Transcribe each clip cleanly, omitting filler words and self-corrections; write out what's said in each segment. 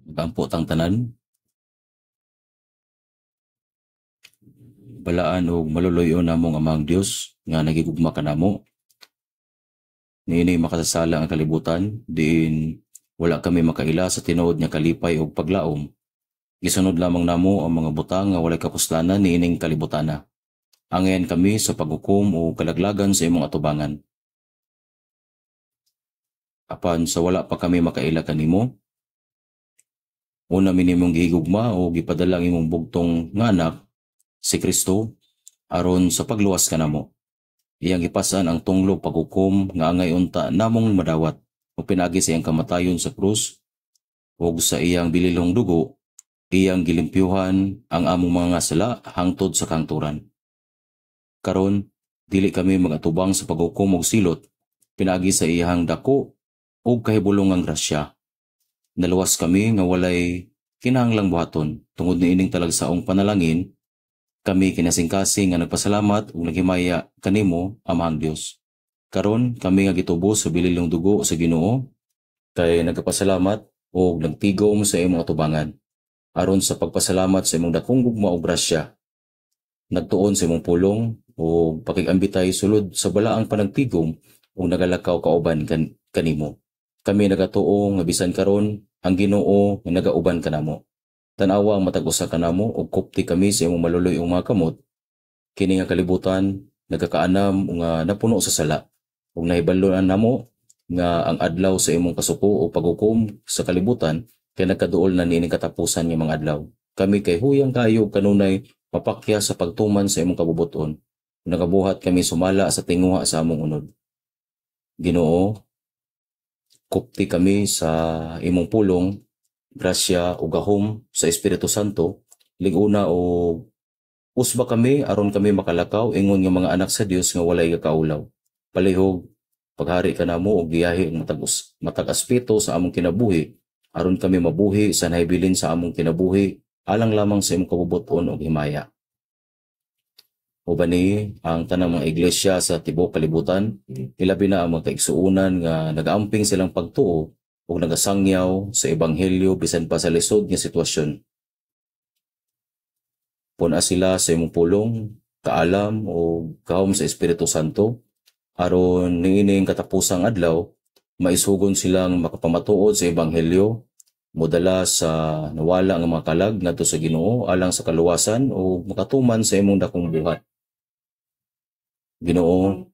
Magampo tang tanan. Balaan og maluluy-on namong Amang Dios nga nagigugma kanamo. Niini makasasala ang kalibutan diin wala kami makaila sa tinuod nga kalipay ug paglaom. Gisunod lamang namo ang mga butang nga walay kapuslanan niining kalibutana. Angayan kami sa paghukom o kalaglagan sa imong atubangan. Apan sa wala pa kami makaila kanimo, una mi nimong gihigugma o gipadala ang imong bugtong nga anak, si Kristo, aron sa pagluwas kanamo. Iyang gipas-an ang tunglo paghukom nga angay unta namong madawat ug pinaagi sa iyang kamatayon sa krus ug sa iyang bililhong dugo, iyang gilimpyuhan ang among mga sala hangtod sa kahangturan. Karon, dili kami magatubang sa paghukom og silot pinaagi sa iyang dako ug kahibulongang grasya. Naluwas kami nga walay kinahanglang buhaton tungod niining talagsaong panalangin. Kami kinasingkasing nga nagpasalamat ug naghimaya kanimo, Amahang Dios. Karon kami nga gitubos sa bililhong dugo sa Ginoo kay nagapasalamat ug nagtigom sa imong atubangan aron sa pagpasalamat sa imong dakong gugma ug grasya. Nagtuon sa imong pulong ug pakig-ambitay sulod sa balaang panagtigom ug nagalakaw kauban kanimo. Kami nagatuo nga bisan karon ang Ginoo nga nagauban kanamo. Tan-awa ang matag usa kanamo ug kupti kami sa imong maluluy-ong mga kamot. Kini nga kalibutan nagakaanam nga napuno sa sala ug nahibaloan namo nga ang adlaw sa imong kasuko o paghukom sa kalibutan kay nagkaduol na niining katapusan nga mga adlaw. Kami kay huyang kaayo ug kanunay mapakya sa pagtuman sa imong kabubut-on. Nagabuhat kami sumala sa tinguha sa among unod. Ginoo, kupti kami sa imong pulong, grasya ug gahom sa Espiritu Santo, lig-una og usba kami aron kami makalakaw ingon nga mga anak sa Dios nga walay gakaulaw. Palihog paghari kanamo og giyahi ang matag aspeto sa among kinabuhi aron kami mabuhi sa nahibilin sa among kinabuhi alang lamang sa imong kabubut-on ug himaya. Uban ni ang tanang mga iglesia sa tibuok kalibutan, ilabi na ang mga kaigsuonan nga nagaamping silang pagtuo ug nagasangyaw sa ebanghelyo bisan pa sa lisod nga sitwasyon. Pun-a sila sa imong pulong, kaalam o gahom sa Espiritu Santo aron niining katapusang adlaw maisugon silang makapamatuod sa ebanghelyo, modala sa nawala nga mga kalag ngadto sa Ginoo alang sa kaluwasan o makatuman sa imong dakong buhat. Ginoo,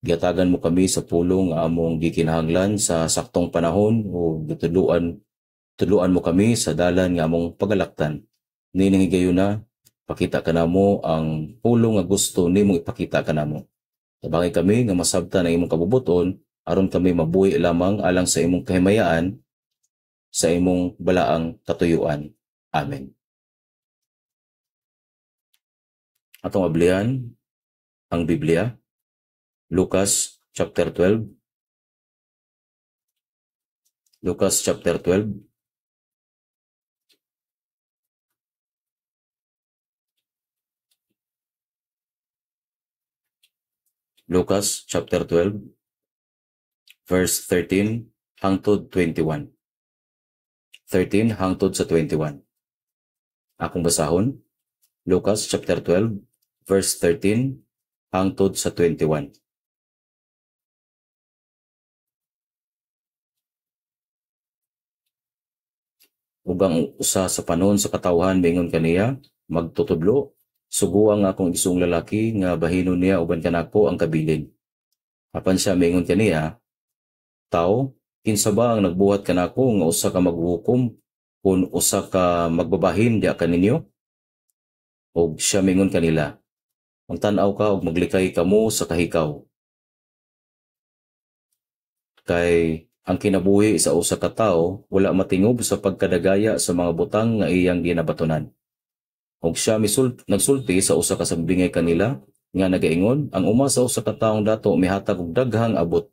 gihatagan mo kami sa pulong nga among gikinahanglan sa saktong panahon o gitudloan tudloan mo kami sa dalan nga among pagalaktan. Niining higayuna, pakita kanamo ang pulong nga gusto nimong ipakita kanamo. Tabangi kami nga masabtan ang imong kabubuton aron kami mabuhi lamang alang sa imong kahimayaan, sa imong balaang katuyuan. Amen. Atong ablihan ang Biblia, Lucas chapter 12. Lucas chapter 12. Lucas chapter 12 verse 13 hangtod 21. 13 hangtod sa 21. Akong basahon, Lucas chapter 12 verse 13 hangtod sa 21. Ug ang usa sa panon sa katawhan miingon kaniya, "Magtutudlo, suguang akong igsoong lalaki nga bahinon niya uban kanako ang kabilin." Apan siya miingon kaniya, "Tawo, kinsa ba ang nagbuhat kanako nga usa ka maghukom kun usa ka magbabahin diha kaninyo?" Og siya miingon kanila, "Magtan-aw ka og maglikay kamo sa kahikaw. Kay ang kinabuhi sa usa ka tawo wala matingob sa pagkadagaya sa mga butang nga iyang ginabatonan." Og siya nagsulti sa usa ka sambingay kanila nga nagaingon, "Ang uma sa usa ka taong dato mihatag og daghang abot.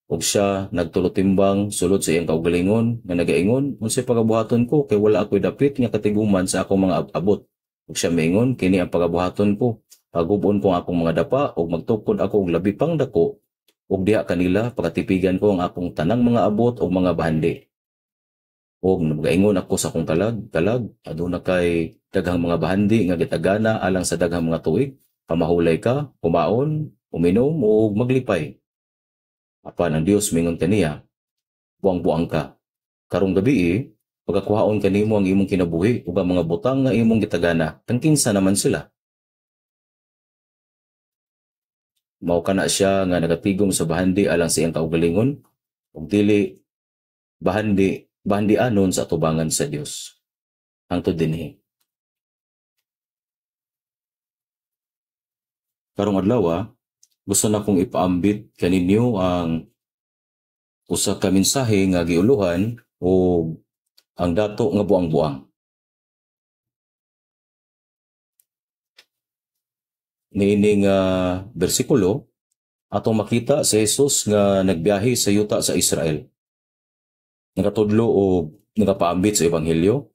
Og siya nagtulotimbang sulod sa iyang kaugalingon nga nagaingon, 'Unsay pagabuhaton ko kay wala ako'y dapit nga katiguman sa akong mga abot?' Ug siya miingon, 'Kini ang pagabuhaton ko, pagubon ko ang akong mga dapa ug magtukod ako og labi pang dako, ug diha kanila pagatipigan ko ang akong tanang mga abot ug mga bahandi. Og nagaingon ako sa akong kalag, "Kalag, aduna kay daghang mga bahandi nga gitagana alang sa daghang mga tuig. Pamahulay ka, kumaon, uminom ug maglipay." Apan ang Dios mingon kaniya, "Buang-buang ka. Karong gabii, pagakuhaon kanimo ang imong kinabuhi, ug ang mga butang nga imong gitagana, kang kinsa naman sila?" Mao kana siya nga nagatigom sa bahandi alang sa iyang kaugalingon ug dili bahandi bahandianon sa atubangan sa Dios. Hangtod dinhi. Karong adlaw, gusto na kong ipaambit kaninyo ang usa ka mensahe nga giuluhan og ang dato nga buang-buang. Niini nga bersikulo, atong makita si Jesus nga nagbiyahe sa yuta sa Israel. Nagatudlo og nagapaambit sa ebanghelyo.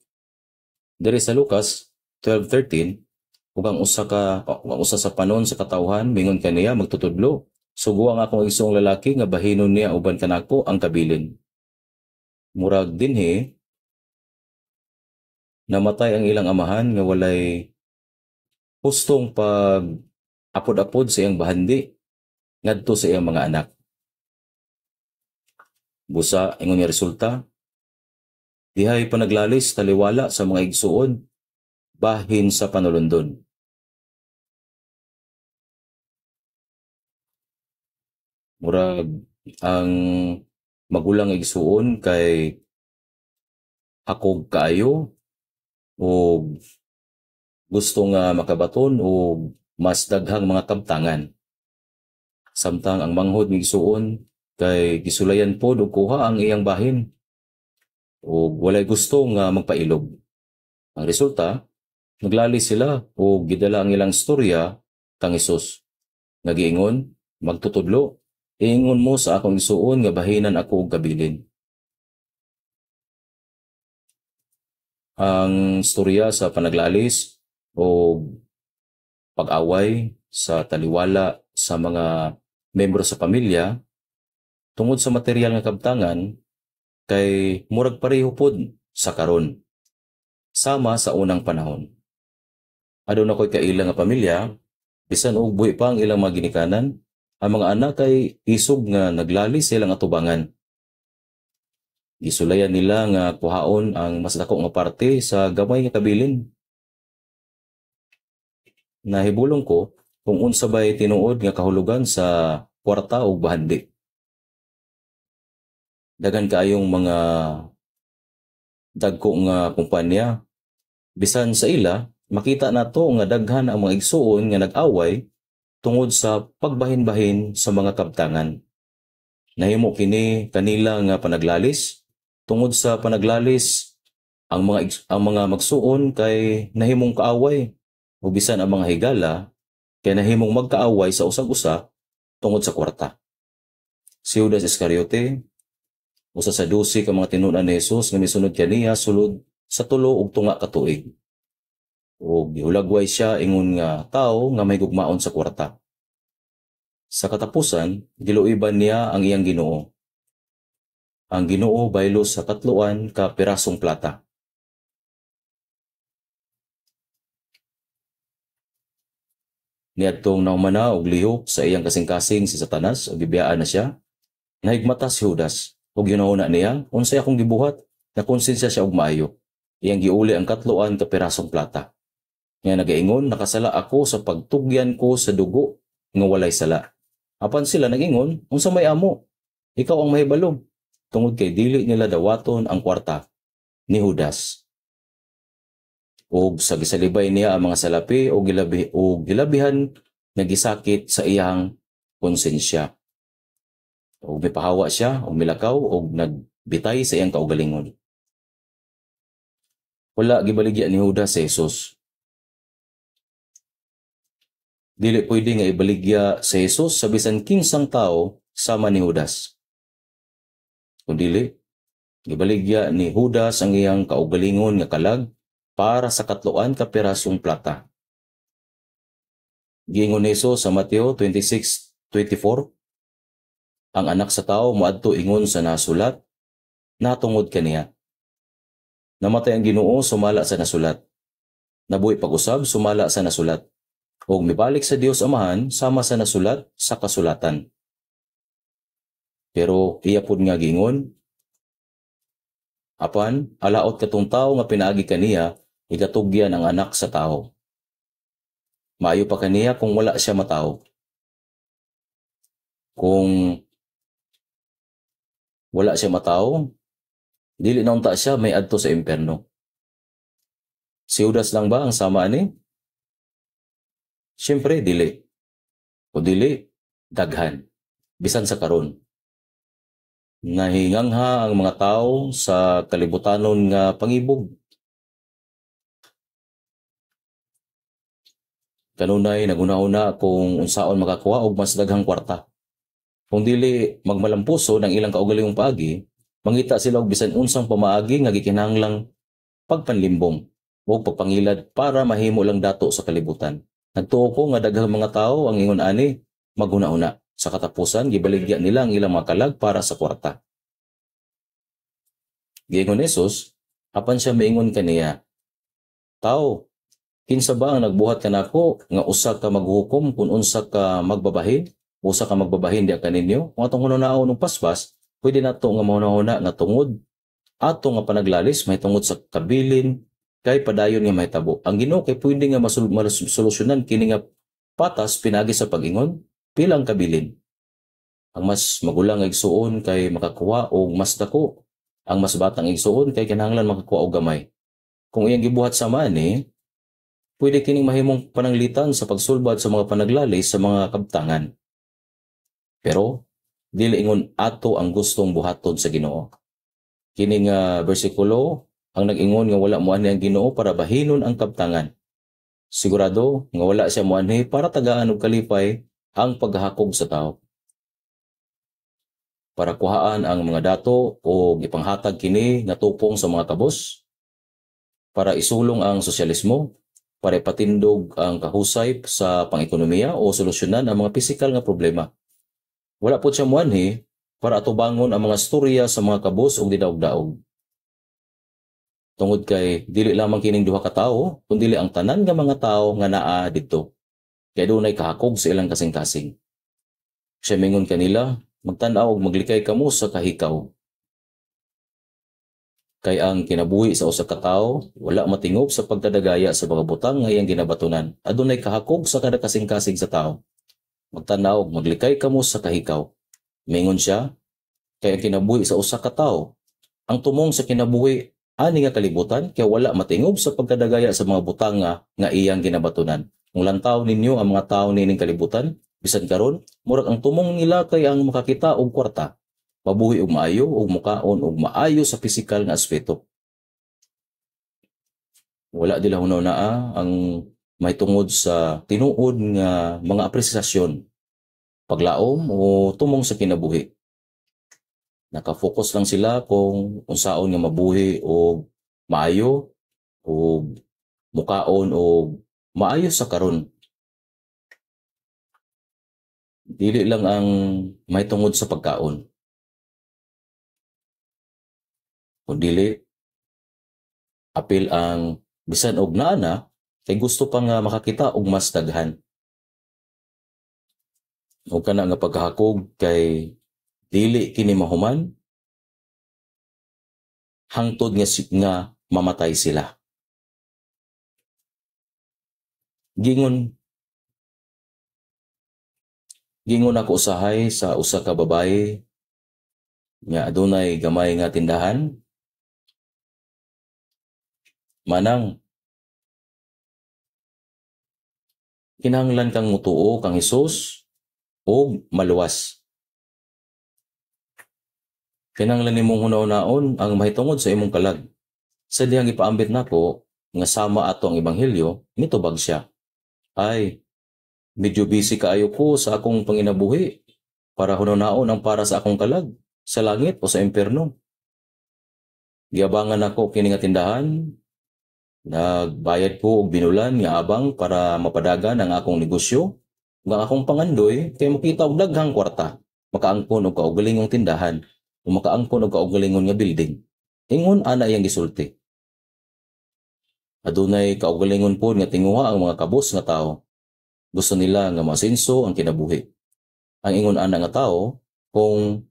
Diri sa Lucas 12:13, ug ang usa sa panon sa katawhan mingon kaniya, "Magtutudlo, sugo ang akong igsoong lalaki nga bahinon niya uban kanako ang kabilin." Murag dinhi namatay ang ilang amahan nga walay hustong pag apod-apod sa iyang bahandi ngadto sa iyang mga anak. Busa ingon nga resulta, dihay panaglalis taliwala sa mga igsuon bahin sa panulundon. Murag ang magulang igsuon kay hakog kaayo og gusto nga makabaton og mas daghang mga kabtangan. Samtang ang manghod nga igsuon kay gisulayan pod og kuha ang iyang bahin og walay gusto nga magpailob. Ang resulta, naglali sila og gidala ang ilang storya kang Hesus. Nga giingon, "Magtutudlo, iingon mo sa akong igsuon nga bahinan ako og kabilin." Ang storya sa panaglalis o pag-away sa taliwala sa mga membro sa pamilya tungod sa material nga kabtangan kay murag pareho pod sa karon sama sa unang panahon. Aduna ko'y kaila nga pamilya, bisan og buhi pa ang ilang mga ginikanan, ang mga anak kay isog nga naglalis sa ilang atubangan. Gisulayan nila nga kuhaon ang mas dako nga parte sa gamay nga kabilin. Nahibulong ko kung unsa bay tinuod nga kahulugan sa kwarta ug bahandi. Daghan kaayong mga dagko nga kumpanya, bisan sa ila makita nato nga daghan ang mga igsuon nga nag-away tungod sa pagbahin-bahin sa mga kabtangan. Nahimo kini kanila nga panaglalis. Tungod sa panaglalis, ang mga magsuon kay nahimong kaaway, ug bisan ang mga higala kay nahimong magkaaway sa usag-usa tungod sa kwarta. Si Judas Iscariote, usa sa 12 ka mga tinun-an ni Jesus nga misunod kaniya sulod sa 3 og tunga ka tuig. Ug gihulagway siya ingon nga tawo nga may gugmaon sa kwarta. Sa katapusan, giluiban niya ang iyang Ginoo. Ang Ginoo baylo sa 3 ka pirasong plata. Niadtong nahumana og lihok sa iyang kasing-kasing si Satanas ug gibiyaan na siya, nahigmata si Judas ug gihunahuna niya, "Unsay akong gibuhat?" Nakonsensya siya og maayo. Iyang giuli ang 3 ka pirasong plata. Nga nagaingon, "Nakasala ako sa pagtugyan ko sa dugo nga walay sala." Apan sila nagingon, "Unsa may amo? Ikaw ang mahibalo." Tungod kay dili nila dawaton ang kwarta ni Judas. Og sa gisalibay niya ang mga salapi og gilabihan nga gisakit sa iyang konsensya. Og mipahawa siya og milakaw og nagbitay sa iyang kaugalingon. Wala gibaligya ni Judas si Jesus. Dili pwede nga ibaligya si Jesus sa bisan kinsang tao sama ni Judas. Kung dili, gibaligya ni Judas ang iyang kaugalingon nga kalag para sa 3 ka pirasong plata. Giingon ni Jesus sa Mateo 26:24, "Ang anak sa tao moadto ingon sa nasulat, natungod kaniya. Namatay ang Ginoo sumala sa nasulat. Nabuhi pag-usab sumala sa nasulat. Ug mibalik sa Dios Amahan sama sa nasulat sa kasulatan. Pero iya pud nga giingon, apan alaot katong tawo nga pinaagi kaniya igatugyan ang Anak sa Tawo. Maayo pa kaniya kung wala siya matawo. Kung wala siya matawo, dili na unta siya may adto sa impierno. Si Judas lang ba ang sama ani? Siyempre, dili. O dili, daghan. Bisan sa karon. Nahingangha ang mga tao sa kalibutanon nga pangibog. Kanunay naghuna-huna kung unsaon makakuha og mas daghang kwarta. Kung dili magmalampuso ng ilang kaugalingong paagi, mangita sila og bisan unsang pamaagi nga gikinahanglang pagpanlimbong o pagpangilad para mahimo lang dato sa kalibutan. Nagtuo ko nga daghang mga tao ang ingon ani maghuna-huna. Sa katapusan, gibaligya nila ang ilang mga kalag para sa kwarta. Giingon ni Jesus, apan siya miingon kaniya, "Tao, kinsa ba ang nagbuhat kanako nga usa ka maghukom kung unsa ka magbabahin? Usa ka magbabahin diha kaninyo?" Kung atong hunahunaon og paspas, pwede nato nga mahunahuna nga tungod ato nga panaglalis mahitungod sa kabilin kay padayon nga mahitabo. Ang Ginoo kay pwede nga masolusyonan kini nga patas pinaagi sa pag-ingon, "Pilang kabilin?" Ang mas magulang nga igsuon kay makakuha og mas dako. Ang mas batang igsuon kay kinahanglan makakuha og gamay. Kung iyang gibuhat sa ani, pwede kining mahimong pananglitan sa pagsulbad sa mga panaglalis sa mga kabtangan. Pero dili ingon ato ang gustong buhaton sa Ginoo. Kini nga bersikulo ang nag-ingon nga wala moanhi ang Ginoo para bahinon ang kabtangan. Sigurado nga wala siya moanhi para tagaan og kalipay ang paghakog sa tao. Para kuhaan ang mga dato o ipanghatag kini nga tupong sa mga kabos, para isulong ang sosyalismo, para ipatindog ang kahusay sa pang-ekonomiya o solusyonan ang mga pisikal nga problema. Wala po siya moanhi para atubangon ang mga storya sa mga kabos ug didaog-daog. Tungod kay dili lamang kining duha ka tawo, kundi ang tanan nga mga tawo nga naa didto. Kay dunay kahakog sa ilang kasing-kasing. Siya mingon kanila, "Magtan-aw og maglikay kamo sa kahikaw. Kay ang kinabuhi sa usa ka tawo wala matingob sa pagkadagaya sa mga butang nga iyang ginabatunan. Adunay kahakog sa kada kasing-kasing sa tawo. Magtan-aw og maglikay kamo sa kahikaw." Mingon siya, kay ang kinabuhi sa usa ka tawo, ang tumong sa kinabuhi ani nga kalibutan kay wala matingob sa pagkadagaya sa mga butang nga iyang ginabatunan. Kung lantaw ninyo ang mga tawo niining kalibutan, bisan karon, murag ang tumong nila kay ang makakita og kwarta, mabuhi og maayo ug mukaon og maayo sa pisikal nga aspeto. Wala nila hunahunaa ang mahitungod sa tinuod nga mga apresasyon, paglaom o tumong sa kinabuhi. Nakafocus lang sila kung unsaon nga mabuhi og maayo o mukaon og maayo sa karon. Dili lang ang mahitungod sa pagkaon. Kung dili, apil ang bisan og naa na, kay gusto pa nga makakita og mas daghan. Ug kana nga pagkahakog kay dili kini mahuman hangtod nga mamatay sila. Gingon ako usahay sa usa ka babaye nga adunay gamay nga tindahan. "Manang, kinahanglan kang mutuo kang Hesus ug maluwas. Kinahanglan nimong hunahunaon ang mahitungod sa imong kalag." Sa dihang ipaambit nako nga sama ato ang ebanghelyo, nitubag siya. "Ay, medyo busy kaayo ko sa akong panginabuhi para hunahunaon ang para sa akong kalag sa langit o sa impierno. Giabangan nako kini nga tindahan, nagbayad ko og binulan nga abang para mapadagan ang akong negosyo, ug ang akong pangandoy kay makita og daghang kwarta, makaangkon og kaugalingong tindahan o makaangkon og kaugalingon nga building." Ingon ana iyang gisulti. Adunay kaugalingon pod nga tinguha ang mga kabos nga tao. Gusto nila nga masinso ang kinabuhi. Ang ingon ana nga tao, kung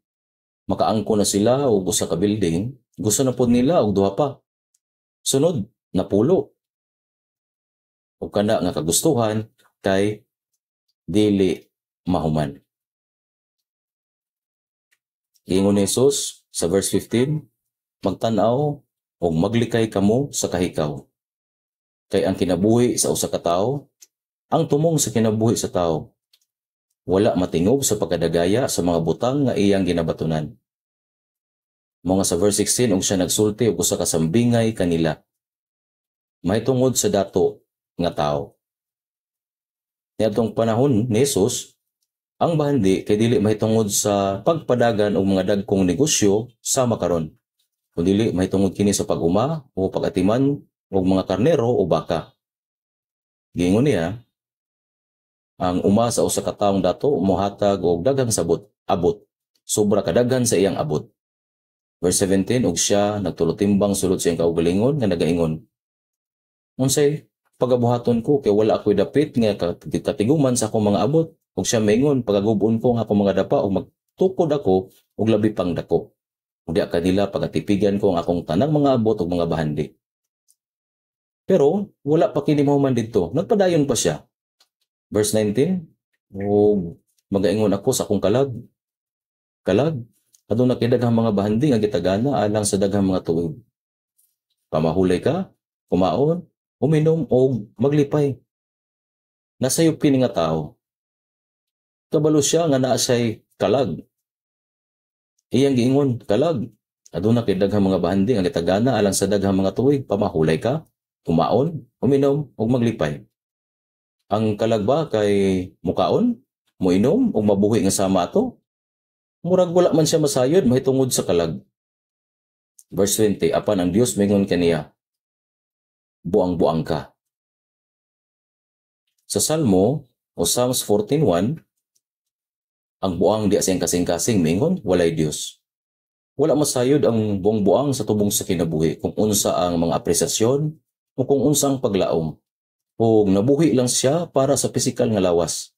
makaangko na sila og usa ka building, gusto na pod nila og duha pa. Sunod, napulo. Ug kana nga kagustuhan kay dili mahuman. Giingon ni Jesus sa verse 15, magtan-aw ug maglikay kamo sa kahikaw. Kay ang kinabuhi sa usa ka tawo, ang tumong sa kinabuhi sa tawo, wala matingob sa pagkadagaya sa mga butang nga iyang ginabatunan. Mga sa verse 16, ug siya nagsulti og usa ka sambingay kanila mahitungod sa dato nga tawo. Niadtong panahon ni Jesus, ang bahandi kay dili mahitungod sa pagpadagan og mga dagkong negosyo sama karon, kundili mahitungod kini sa pag-uma o pag-atiman og mga karnero o baka. Giingon niya, ang uma sa usa ka taong dato mohatag og daghang sabot, abot, sobra kadaghan sa iyang abot. Verse 17, ug siya nagtulutimbang sulod sa iyang kaugalingon nga nagaingon, unsay pagabuhaton ko kay wala ako'y dapit nga katiguman sa akong mga abot? Ug siya maingon, pagagubon ko ang akong mga dapa ug magtukod ako og labi pang dako. Ug diha kanila pagatipigan ko ang akong tanang mga abot ug mga bahandi. Pero wala pa kini mahuman didto, nagpadayon pa siya. Verse 19, ug magaingon ako sa akong kalag, kalag, aduna kay daghang mga bahandi nga gitagana alang sa daghang mga tuig. Pamahulay ka, kumaon, uminom og maglipay. Nasayop kini nga tawo. Kabalo siya nga naa siya'y kalag. Iyang giingon, kalag, aduna kay daghang mga bahandi nga gitagana alang sa daghang mga tuig, pamahulay ka, kumaon, uminom ug maglipay. Ang kalag ba kay mukaon, muinom ug mabuhi nga sama ato? Murag wala man siya masayod mahitungod sa kalag. Verse 20, apan ang Dios mingon kaniya, buang-buang ka. Sa Salmo o Psalms 14:1, ang buang di sa iyang kasing-kasing mingon, walay Dios. Wala masayod ang buang-buang sa tubong sa kinabuhi kung unsa ang mga apresasyon o kung unsa ang paglaom. O nabuhi lang siya para sa pisikal nga lawas.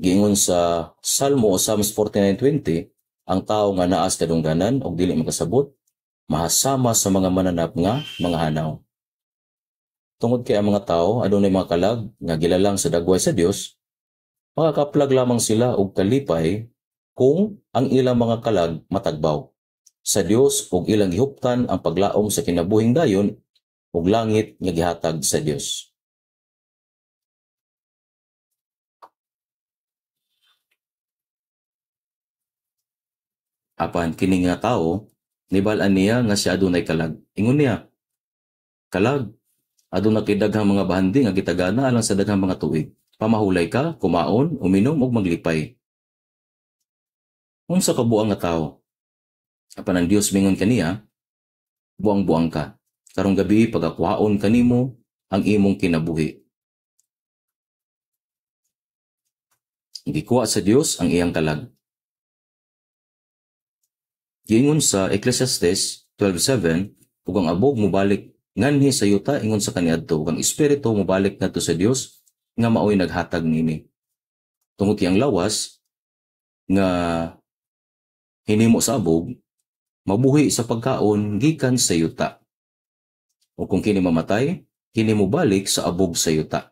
Giingon sa Salmo o Psalms 49:20, ang tao nga naa sa kadungganan og dili makasabot, mahasama sa mga mananap nga mga hanaw. Tungod kay ang mga tao adunay mga kalag nga gilalang sa dagway sa Dios, makakaplag lamang sila og kalipay kung ang ilang mga kalag matagbaw sa Dios ug ilang gihuptan ang paglaom sa kinabuhing dayon ug langit nga gihatag sa Dios. Apan kini nga tawo, nibal-an niya nga siya adunay kalag. Ingon niya, kalag, aduna kay daghang mga bahandi nga gitagana alang sa daghang mga tuig. Pamahulay ka, kumaon, uminom ug maglipay. Unsa ka buang nga tawo? Apan ang Dios mingon kaniya, buang-buang ka. Karong gabi pagakuhaon kanimo ang imong kinabuhi. Gikuha sa Dios ang iyang kalag. Giingon sa Ecclesiastes 12:7, ug ang abog mobalik nganhi sa yuta ingon sa kaniadto, ug ang espiritu mobalik ngadto sa Dios nga maoy naghatag niini. Tungod kay ang lawas nga hinimo sa abog mabuhi sa pagkaon gikan sa yuta. O kung kini mamatay, kini mobalik sa abog sa yuta.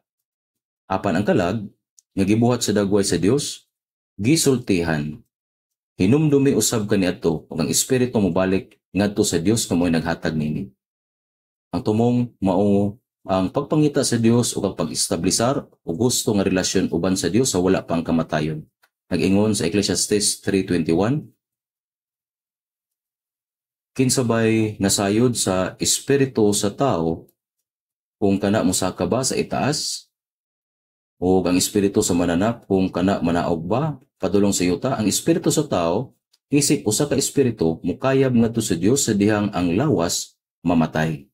Apan ang kalag nga gibuhat sa dagway sa Dios, gisultihan. Hinumdumi usab kaniadto ug ang espiritu mobalik ngadto sa Dios nga maoy naghatag niini. Ang tumong mao ang pagpangita sa Dios ug ang pag-establisar og gusto nga relasyon uban sa Dios sa wala pa ang kamatayon. Nag-ingon sa Ecclesiastes 3:21, kinsa bay nasayod sa espiritu sa tao kung kana mosaka ba sa itaas, o ang espiritu sa mananap kung kana manaog ba padulong sa yuta? Ang espiritu sa tao isip usa ka espiritu mukayab ngadto sa Dios sa dihang ang lawas mamatay.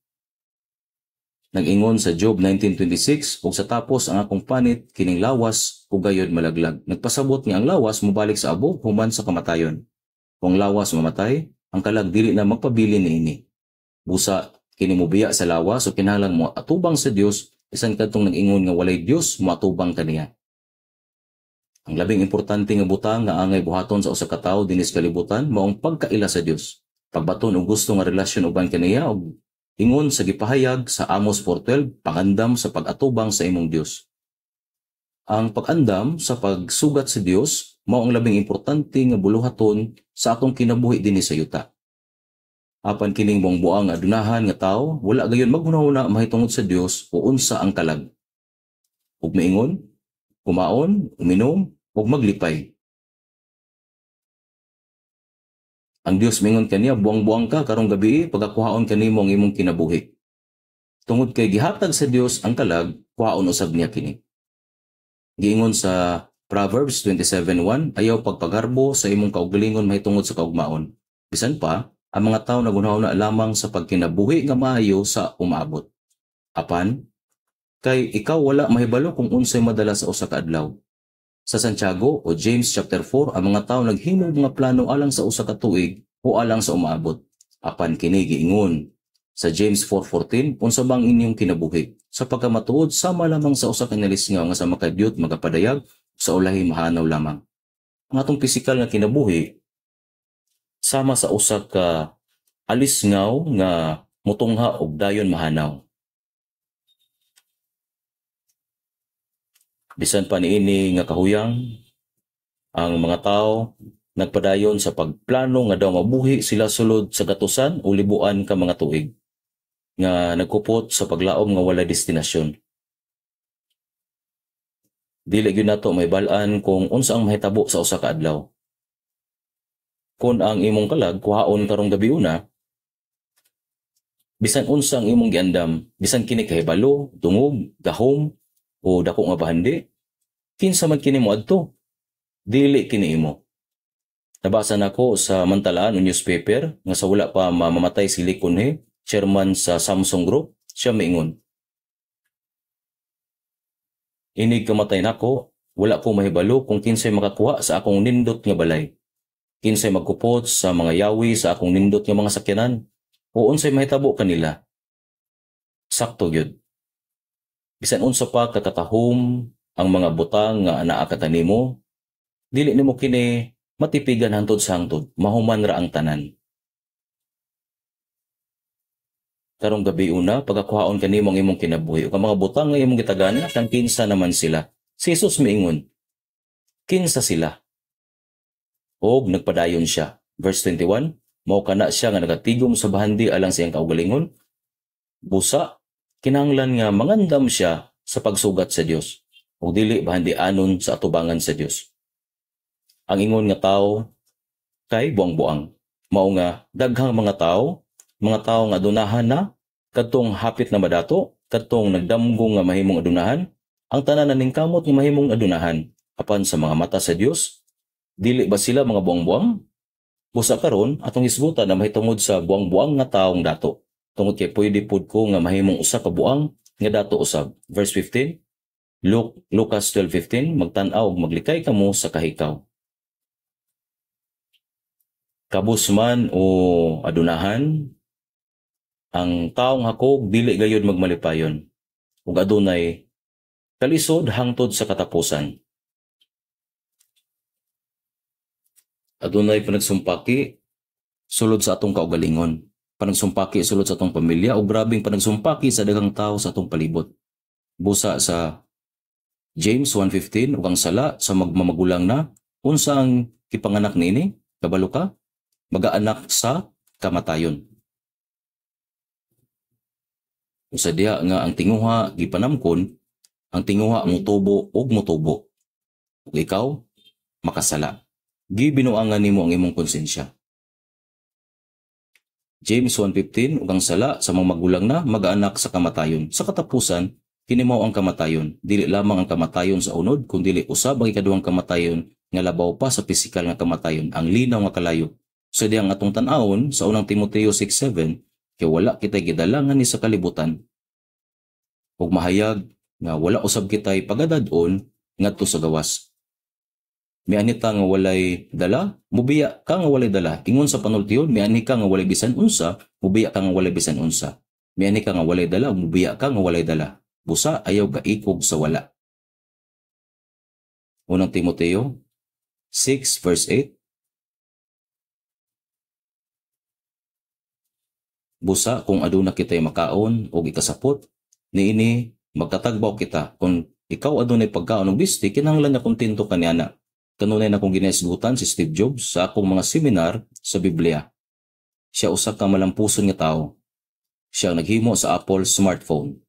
Nag-ingon sa Job 19:26, ug sa tapos ang akong panit kining lawas ug gayod malaglag. Nagpasabot nga ang lawas mobalik sa abog human sa kamatayon. Kung lawas mamatay, ang kalag dili na magpabili niini. Busa Kini mobiya sa lawas, so kinahanglan mo atubang sa Dios bisan kadtong nag-ingon nga walay Dios, moatubang kaniya. Ang labing importante nga butang nga angay buhaton sa usa ka tawo dinhi sa kalibutan maong pagkaila sa Dios. Pagbaton og gusto nga relasyon uban kaniya og ingon sa gipahayag sa Amos 4:12, pangandam sa pag-atubang sa imong Dios. Ang pag-andam sa pagsugat sa Dios mao ang labing importante nga buluhaton sa atong kinabuhi dinhi sa yuta. Apan kining buang-buang adunahan nga tawo wala gayon maghunahuna mahitungod sa Dios o unsa ang kalag. Ug miingon, kumaon, uminom, ug maglipay. Ang Dios mingon kaniya, buang-buang ka karong gabi, pagakuhaon kanimo ang imong kinabuhi. Tungod kay gihatag sa Dios ang kalag, kuhaon usab niya kini. Giingon sa Proverbs 27:1, ayaw pagpagarbo sa imong kaugalingon mahitungod sa kaugmaon. Bisan pa, ang mga tawo nagunahuna lamang sa pagkinabuhi nga maayo sa umaabot. Apan, kay ikaw wala mahibalo kung unsay madala sa usa ka adlaw. Sa Santiago o James chapter 4, ang mga tawo naghimo mga plano alang sa usa ka tuig o alang sa umaabot. Apan kini giingon sa James 4:14, unsa bang inyong kinabuhi? Sa pagkamatuod, sama lamang sa usa ka nalisngaw nga sa makadyot magapadayag, sa ulahi mahanaw lamang. Ang atong pisikal nga kinabuhi sama sa usa ka alisngaw nga mutungha og dayon mahanaw. Bisan pa niini nga kahuyang, ang mga tawo nagpadayon sa pagplano nga daw mabuhi sila sulod sa gatusan o libuan ka mga tuig, nga nagkupot sa paglaom nga walay destinasyon. Dili gyud nato mahibal-an kung unsa ang mahitabo sa usa ka adlaw. Kung ang imong kalag kuhaon karong gabi una, bisan unsa ang imong giandam, bisan kini kahibalo, dungog, gahom, o dako nga bahandi, kinsa man kini moadto, dili kini imo. Nabasa nako sa mantalaan o newspaper nga sa wala pa mamamatay si Lee Kun-hee, chairman sa Samsung Group, siya miingon, inig kamatay nako, wala ko mahibalo kung kinsay makakuha sa akong nindot nga balay. Kinsay magkupot sa mga yawi sa akong nindot nga mga sakyanan, o unsay mahitabo kanila. Sakto gyud. Bisan unsa pa kakatahom ang mga butang nga anaa ka kanimo, dili nimo kini matipigan hangtod sa hangtod, mahuman ra ang tanan. Karong gabi una, pagakuhaon kanimo ang imong kinabuhi ug ang mga butang nga imong gitagana, kang kinsa naman sila. Si Jesus miingon, kinsa sila? Og nagpadayon siya. Verse 21, mao kana siya nga nagatigom sa bahandi alang sa iyang kaugalingon. Busa, kinahanglan nga mangandam siya sa pagsugat sa Dios ug dili bahandianon sa atubangan sa Dios. Ang ingon nga tawo kay buang-buang. Mao nga daghang mga tawo nga adunahan na, kadtong hapit na madato, kadtong nagdamgong nga mahimong adunahan, ang tanan na ningkamot nga mahimong adunahan. Apan sa mga mata sa Dios, dili ba sila mga buang-buang? Busa karon atong hisgutan na mahitungod sa buang-buang nga taong dato. Tungod kay pwede pud ko nga mahimong usa ka buang nga dato usab. Verse 15, Lucas 12:15, magtan-aw ug maglikay kamo sa kahikaw. Kabus man o adunahan, ang taong hakog dili gayud magmalipayon ug adunay kalisod hangtod sa katapusan. Adunay panagsumpaki sulod sa atong kaugalingon, panagsumpaki sulod sa atong pamilya o grabeng panagsumpaki sa daghang tawo sa atong palibot. Busa sa James 1:15, ug ang sala sa magmamagulang na, unsa ang kipanganak niini? Kabalo ka? Magaanak sa kamatayon. Usa diha nga ang tinguha gipanamkon, ang tinguha motubo og motubo. Ug ikaw makasala. Gibinuangan nimo ang imong konsensya. James 1:15, ug ang sala sa mga magulang na magaanak sa kamatayon. Sa katapusan, kini mao ang kamatayon. Dili lamang ang kamatayon sa unod, kun dili usab ang ikaduhang kamatayon nga labaw pa sa pisikal nga kamatayon, ang linaw nga kalayo. So diyang atong tan-awon sa unang Timoteo 6:7, kay wala kitay gidalangan ni sa kalibutan. Ug mahayag nga wala usab kitay pagadad-on ngadto sa gawas. Mianhi ta nga walay dala, mubiya ka nga walay dala. Ingon sa panultiyon, mianhi ka nga walay bisan unsa, mubiya ka nga walay bisan unsa. Miani ka nga walay dala, mubiya ka nga walay dala. Busa ayaw ka ikog sa wala. Unang Timoteo 6 verse 8. Busa kung aduna kita'y makaon og ikasapot, niini magkatagbaw kita. Kung ikaw adunay pagkaon og bisti, kinahanglan nga kontento ka niana. Kanunay na kong ginaisgutan si Steve Jobs sa akong mga seminar sa Biblia. Siya usa ka malampuson nga tawo. Siya ang naghimo sa Apple smartphone.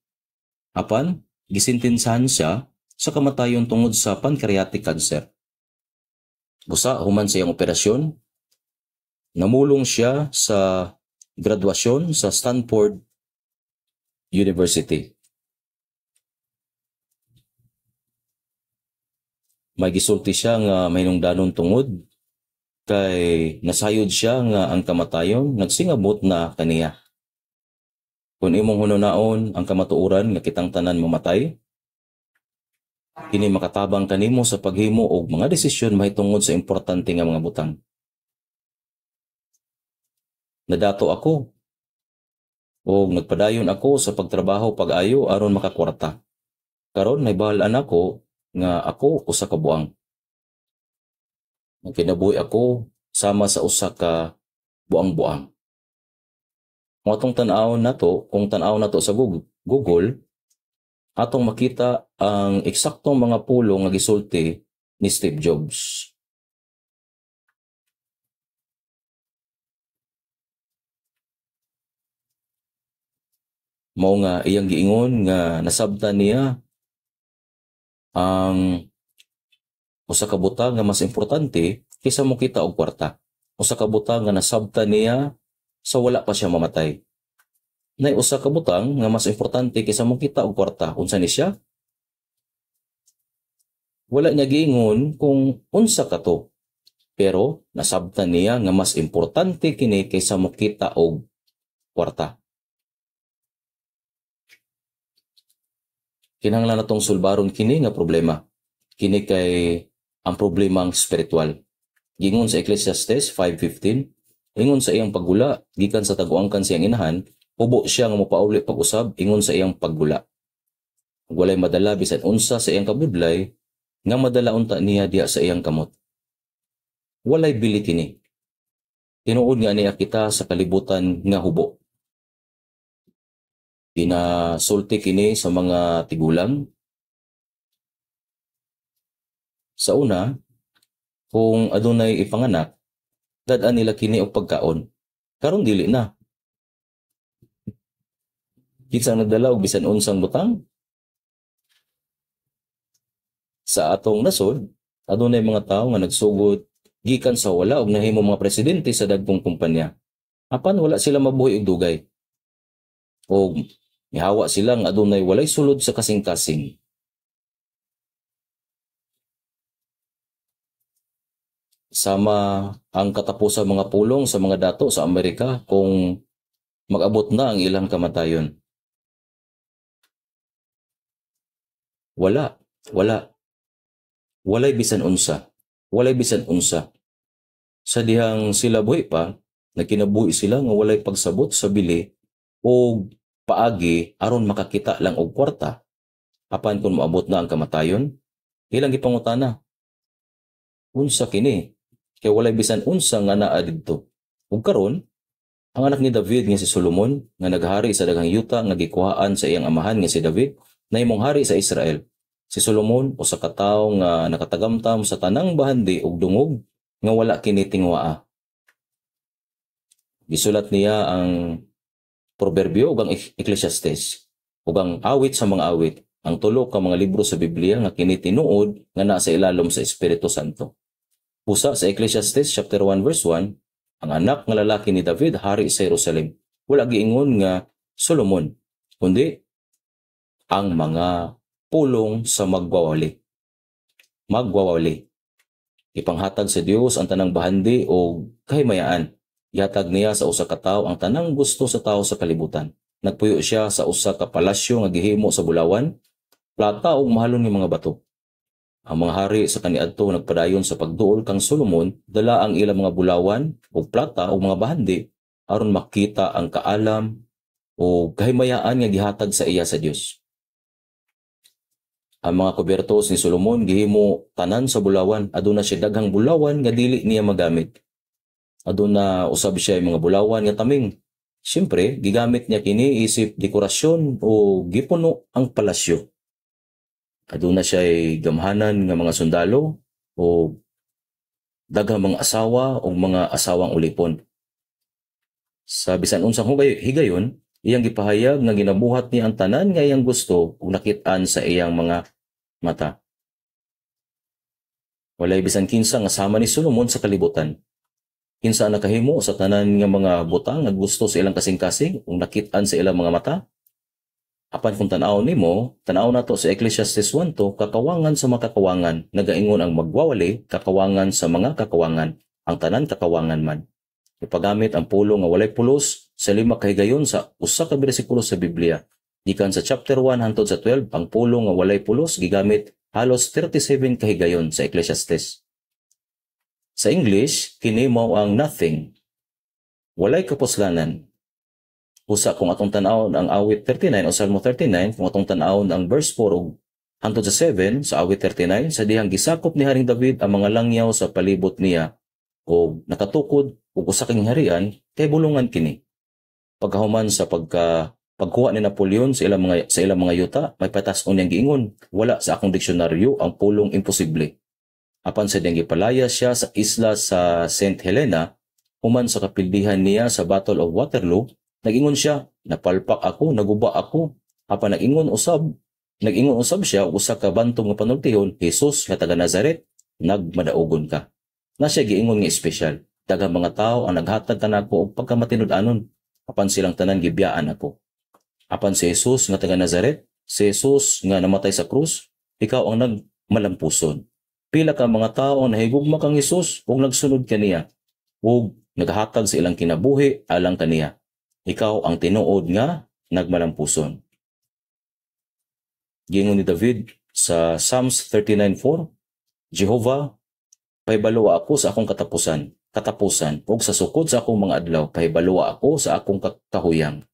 Apan, gisintensahan siya sa kamatayon tungod sa pancreatic cancer. Busa, human sa iyang operasyon, namulong siya sa graduasyon sa Stanford University. May gisulti siya nga mahinungdanon tungod kay nasayod siya nga ang kamatayon nagsingabot na kaniya. Kung imong hununaon ang kamatuoran nga kitang tanan mamatay, kini makatabang kanimo sa paghimo og mga desisyon mahitungod sa importante nga mga butang. Nadato ako og nagpadayon ako sa pagtrabaho pag-ayo aron makakwarta. Karon nahibal-an ako nga ako usa ka buang. Nagkinabuhi ako sama sa usa ka buang-buang. Kung atong tan-awon nato, kung tan-awon nato sa Google, atong makita ang eksaktong mga pulong nga gisulti ni Steve Jobs. Mao nga iyang giingon nga nasabtan niya ang usa ka butang nga mas importante kaysa mokita og kwarta. Usa ka butang nga nasabtan niya sa wala pa siya mamatay. Nay usa ka butang nga mas importante kaysa mokita og kwarta. Unsa ni siya? Wala niya giingon kung unsa ka to. Pero nasabtan niya nga mas importante kini kaysa mokita og kwarta. Kinahanglan natong sulbaron kini nga problema. Kini kay ang problemang spiritual. Gingon sa Ecclesiastes 5:15, ingon sa iyang paggula, gikan sa taguangkan siyang inahan, hubo siya nga mopauli pag-usab, ingon sa iyang paggula. Walay madala bisan unsa sa iyang kabudlay, nga madala unta niya diha sa iyang kamot. Walay bili kini. Tinuod nga niya kita sa kalibutan nga hubo. Ginasulti kini sa mga tigulang. Sa una, kung adunay ipanganak, dad-an nila kini og pagkaon. Karon dili na. Kinsa ang nagdala og bisan unsang butang? Sa atong nasod, adunay mga tawo nga nagsugod gikan sa wala og nahimo mga presidente sa dagkong kumpanya. Apan wala sila mabuhi og dugay. Og mihawa sila nga adunay walay sulod sa kasing-kasing. Sama ang katapusan mga pulong sa mga dato sa Amerika kung mag-abot na ang ilang kamatayon. Wala, wala. Walay bisan unsa. Walay bisan unsa. Sa dihang sila buhi pa, nagkinabuhi sila nga walay pagsabot sa bili o paagi aron makakita lang og kwarta. Apan kung moabot na ang kamatayon, ilang gipangutana. Unsa kini? Kay walay bisan unsa nga naa didto. Ug karon, ang anak ni David nga si Solomon nga naghari sa daghang yuta nga gikuhaan sa iyang amahan nga si David, nahimong hari sa Israel. Si Solomon usa ka tawo nga nakatagamtam sa tanang bahandi ug dungog nga wala kini tingwaa. Gisulat niya ang Proverbio ug ang Ecclesiastes ug ang awit sa mga awit, ang tulo ka mga libro sa Biblia nga kini tinuod nga naa sa ilalom sa Espiritu Santo. Usa sa Ecclesiastes chapter 1 verse 1, ang anak nga lalaki ni David hari sa Jerusalem. Wala giingon nga Solomon, kundi ang mga pulong sa magwawali. Magwawali. Ipanghatag sa Dios ang tanang bahandi o kahimayaan. Ihatag niya sa usa ka tawo ang tanang gusto sa tawo sa kalibutan. Nagpuyo siya sa usa ka palasyo nga gihimo sa bulawan, plata ug mahalon nga mga bato. Ang mga hari sa kaniadto nagpadayon sa pagduol kang Solomon, dala ang ilang mga bulawan ug plata ug mga bahandi aron makita ang kaalam o kahimayaan nga gihatag sa iya sa Dios. Ang mga kubyertos ni Solomon gihimo tanan sa bulawan. Aduna siya daghang bulawan nga dili niya magamit. Aduna usab siya mga bulawan nga taming. Siyempre, gigamit niya kini isip dekorasyon o gipuno ang palasyo. Aduna siya gamhanan nga mga sundalo o daghang mga asawa o mga asawang ulipon. Sa bisan unsang higayon, iyang gipahayag nga ginabuhat niya ang tanan nga iyang gusto ug nakit-an sa iyang mga mata. Walay bisan kinsa nga sama ni Solomon sa kalibutan. Kinsa ang nakahimo sa tanan nga mga butang nga gusto sa ilang kasing-kasing ug nakit-an sa ilang mga mata? Apan kung tan-awon nimo, tan-aw nato sa Ecclesiastes 1:2, kakawangan sa mga kakawangan, nagaingon ang magwawali, kakawangan sa mga kakawangan, ang tanan kakawangan man. Ipagamit ang pulong nga walay pulos sa 5 kahigayon sa usa ka bersikulo sa Biblia. Gikan sa chapter 1 hangtod sa 12, ang pulong nga walay pulos gigamit halos 37 kahigayon sa Ecclesiastes. Sa English, kini mao ang nothing. Walay kapuslanan. Usa kung atong tan-awon ang awit 39 o Salmo 39, kung atong tan-awon ang verse 4 ug hangtod sa 7 sa awit 39, sa dihang gisakop ni Haring David ang mga langyaw sa palibot niya o nakatukod ug usa ka harian kay bulungan kini. Pagkahuman sa pagkuha ni Napoleon sa ilang mga yuta, may patas-on niyang giingon, "Wala sa akong diksyonaryo ang pulong imposible." Apan sa diyang gipalaya siya sa isla sa St. Helena, human sa kapildihan niya sa Battle of Waterloo, nag-ingon siya, "Napalpak ako, naguba ako." Apan nag-ingon usab siya usa ka bantog nga panultihon, "Jesus nga taga Nazaret, nagmadaugon ka." Na siya giingon nga espesyal. "Daghang mga tao ang naghatag kanako og pagkamatinud-anon, apan silang tanan gibiyaan ako. Apan si Jesus nga taga Nazaret, si Jesus nga namatay sa krus, ikaw ang nagmalampuson." Pila ka mga tao ang nahigugma kang Hesus ug nagsunod kaniya ug naghatag sa ilang kinabuhi alang kaniya. Ikaw ang tinuod nga nagmalampuson. Giingon ni David sa Psalms 39:4, "Jehovah, pahibaloa ako sa akong katapusan ug sa sukod sa akong mga adlaw, pahibaloa ako sa akong kahuyang."